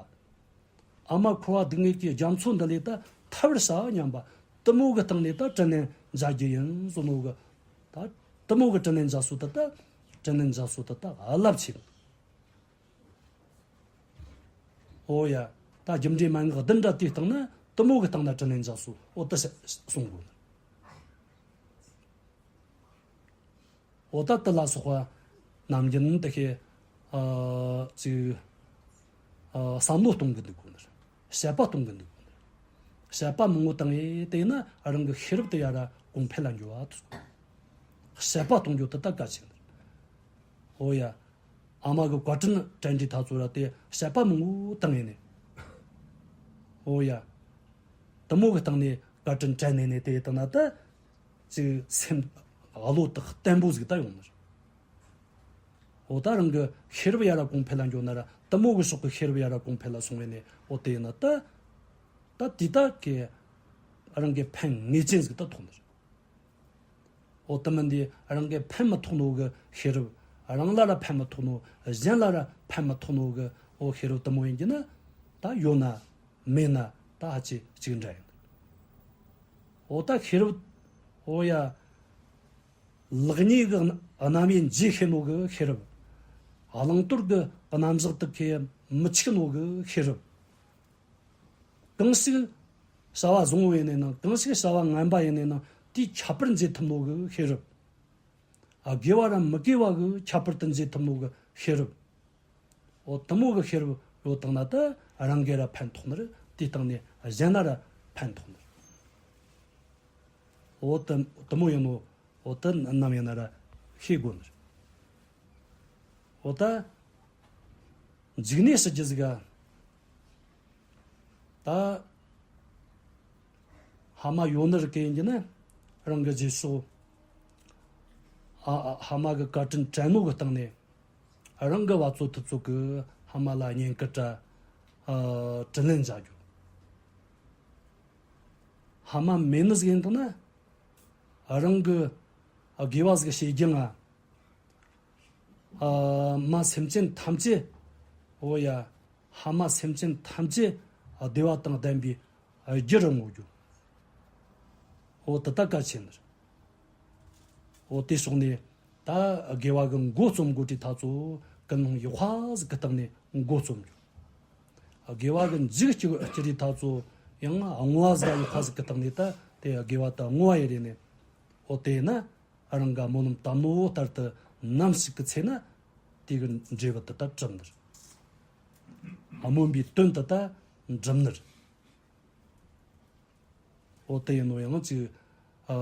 ཨ་མ་འཁོར་བ་སྡུག་བསྔལ་གྱི་རྒྱ་མཚོ་འདི་ལས་ད་ཐར་བར་བྱ་སྙམ་པ། དེ་མོ་གི་སྟེང་ནས་ད་དྲིན་ལན་འཇལ་རྒྱུ་ཡིན་ཟེར་ནོ་གི། ད་དེ་མོ་གི་དྲིན་ལན་འཇལ་སྲོལ་དེ་ད། དྲིན་ལན་འཇལ་སྲོལ་དེ་ད་རླབས་ཆེ། འོ་ཡ། ད་རྒྱུ་འབྲས་མན་ངག་བདུན་འདྲ་དེའི་སྟེང་ན་དེ་མོ་གི་སྟེང་ན་དྲིན་ལན་འཇལ་སྲོལ། འོ་དེ་གསུང་དགོས། འོ་ད་དེ་ལ་སོགས་པ་ནམ་རྒྱུན་དེ་ཁའི་ཨ་ཅིག་ཨ་བསམ་བློ་གཏོང་གི་འདུག་གོ་ནི། དཔྱད་པ་གཏོང་གི་འདུག་གོ་ནི། དཔྱད་པ་མང་བོ་བཏང་ངེ་དེ་ན་རང་གི་ཤེས་རབ་དེ་ཡར་ར་གོང་འཕེལ་ལ་འགྱུར་བ་ཐུབ། དཔྱད་པ་གཏོང་རྒྱུ་དེ་ད་གལ་ཆེ་ནི། འོ་ཡ། ཨ་མ་གི་བཀའ་དྲིན་དྲན་དུས་ད་ཚོ་ར་དེ་དཔྱད་པ་མང་བོ་བཏང་ངེ་ནས། འོ་ཡ། དེ་མོ་གི་སྟེང་ནས་བཀའ་དྲིན་དྲན་ནས་ནས་དེ་བཏང་ན་ད། ཅིག་སེམས་བློ་དེ་བརྟན་པོ་ཟིག་ད་ཡོང་ནི་རེད། འོ་ད་རང་གི་ཤེས་རབ་ཡར་ར་གོང་འཕེལ་ལ་འགྱོ་ན་ར། དེ་མོ་གི་ཕྱོགས་གི་ཤེས་རབ་ཡར་ར་གོང་འཕེལ་ལ་སོང་བས་ནས། འོ་དེ་ཡིན་ན་ད། ད་དེ་ད་གི་རང་གི་ཕན་ངེས་ཅན་ཟིག་ད་ཐོགས་ནི་རེད། འོ་དེ་མིན་དེ་རང་གི་ཕན་མི་ཐོགས་ནོ་གི་ཤེས་རབ། རང་ལ་ར་ཕན་མི་ཐོགས་ནོ། གཞན་ལ་ར་ཕན་མི་ཐོགས་ནོ་གི་འོ་ཤེས་རབ་དེ་མོ་ཡིན་གྱི་ན། ད་ཡོད་ན་མེད་ན་ད་ཧ་ཅི་གཅིག་འདྲ་ཡིན། འོ་ད་ཤེས་རབ། འོ་ཡ། ལེགས་ཉེས་ཀྱི་རྣམ་དབྱེ་འབྱེད་ཤེས་ནོ་གི་ཤེས་རབ། བླང་དོར་གྱི་རྣམ་གཞག་དག་གི་མི་འཆུག་ནོ་གི་ཤེས་རབ། གང་ཞིག་བྱ་བ་བཟང་བོ་ཡིན་ནས་ན། གང་ཞིག་བྱ་བ་ངན་པ་ཡིན་ནས་ན། དེའི་ཁྱད་པར་འབྱེད་ཐུབ་ནོ་གི་ཤེས་རབ། དགེ་བ་ར་མི་དགེ་བ་གི་ཁྱད་པར་དེ་འབྱེད་ཐུབ་ནོ་གི་ཤེས་རབ། འོ་དེ་མོ་གི་ཤེས་རབ་ཡོད་བཏང་ན་ད་རང་གི་ར་ཕན་ཐོགས་ནི་རེད། དེའི་སྟེང་ནས་གཞན་ལ་ར་ཕན་ཐོགས་ནི་རེད། འོ་དེ་དེ་མོ་ཡིན་ནོ། འོ་དེ་ནམ་ཡིན་ན་ར་ཤེས་དགོས་ནི་རེད། འོ་ད་འཇིགས་ནས་སྲིད་རྒྱུ་ཟིག་ག་ད་ཕ་མ་ཡོད་ནི་རིགས་ཡིན་གྱི་ན། རང་གི་རྗེས་ཕྱོགས་ཨ་ཨ་ཕ་མ་གི་བཀའ་དྲིན་དྲན་ནོ་གི་སྟེང་ནས། རང་གི་བ་ཚོ་ཐུབ་ཚོད་གི་ཕ་མ་ལ་བསྙེན་བཀུར་དྲ་ཨ་དྲིན་ལན་འཇལ་རྒྱུ། ཕ་མ་མེད་ནི་ཟིག་ཡིན་དང་ན། རང་གི་དགེ་བ་ཟིག་བྱེད་རྒྱུ་ང་། ཨ་མ་སེམས་ཅན་ཐམས་ཅད། འོ་ཡ། ཕ་མ་སེམས་ཅན་ཐམས་ཅད་བདེ་བ་དང་ལྡན་པའི་རྒྱུ་རུ་བསྔོ་རྒྱུ། འོ་དེ་ད་གལ་ཆེ་ནི་རེད། འོ་དེ་སོང་ནས་ད་དགེ་བ་གི་མགོ་རྩོམ་དགོས་དུས་ད་ཚོ་ཀུན་སློང་ཡག་པ་ཟིག་གི་སྟེང་ནས་མགོ་རྩོམ་རྒྱུ། དགེ་བ་གི་མཇུག་སྐྱོ་སྐྱོ་དུས་ད་ཚོ་ཡང་བསྔོ་བ་ཟིག་ཡག་པ་ཟིག་གི་སྟེང་ནས་ད་དེ་དགེ་བ་ད་བསྔོ་བ་ཡེ་རེ་ནས། འོ་དེ་ན། རང་ག་སྨོན་ལམ་བཏབ་ནོ་ལྟར་དུ་ནམ་ཞིག་གི་ཚེ་ན་དེ་གི་འབྲས་བུ་དེ་ད་གྲུབ་ནི་རེད། སྨོན་པའི་དོན་དེ་ད་འགྲུབ་ནི་རེད། འོ་དེ་ཡིན་ནོ་ཡང་ཅིག་ཨ་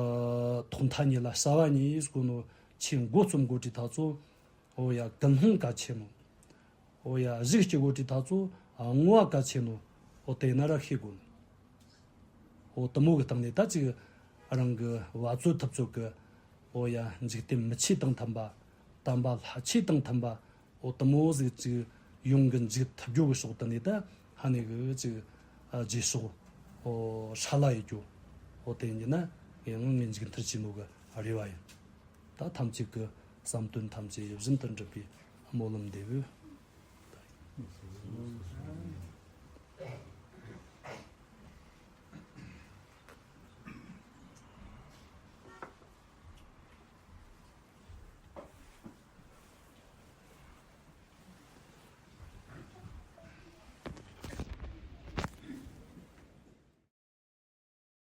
ཐོག་མཐའ་གཉིས་ལ་རྩ་བ་ཉིད་ཟེར་གོ་ནོ་ཆེས་མགོ་རྩོམ་དགོས་དུས་ད་ཚོ། འོ་ཡ། ཀུན་སློང་གལ་ཆེ་ནོ། འོ་ཡ། གཞུག་སྐྱོ་དགོས་དུས་ད་ཚོ་བསྔོ་བ་གལ་ཆེ་ནོ། འོ་དེ་ན་ར་ཤེས་དགོས་ནོ། འོ་དེ་མོ་གི་སྟེང་ནས་ད་ཅིག་རང་གི་བ་ཚོད་ཐུབ་ཚོད་གི། འོ་ཡ། འཇིག་རྟེན་མི་ཆོས་དང་མཐུན་པ། དམ་པ་ལྷ་ཆོས་དང་མཐུན་པ། འོ་དེ་མོ་ཟིག་ཅིག་ཡོང་གི་འཇུག་ཐུབ་རྒྱུ་གི་ཕྱོགས་དེ་ནས་ད་ཧ་ནས་གི་ཅིག་ཨ་རྗེས་ཕྱོགས་ ཧོ་ཧྲ་ལ་ཡོད་རྒྱུ། ཧོ་དེ་ཡིན་ན་ངས་ངའི་མཇུག་མཐར་ཆེན་མོ་གི་རེ་བ་ཡིན། ད་ཐམས་ཅད་ཀྱི་བསམ་དོན་ཐམས་ཅད་ཡིད་བཞིན་དུ་འགྲུབ་པའི་སྨོན་ལམ་འདེབས།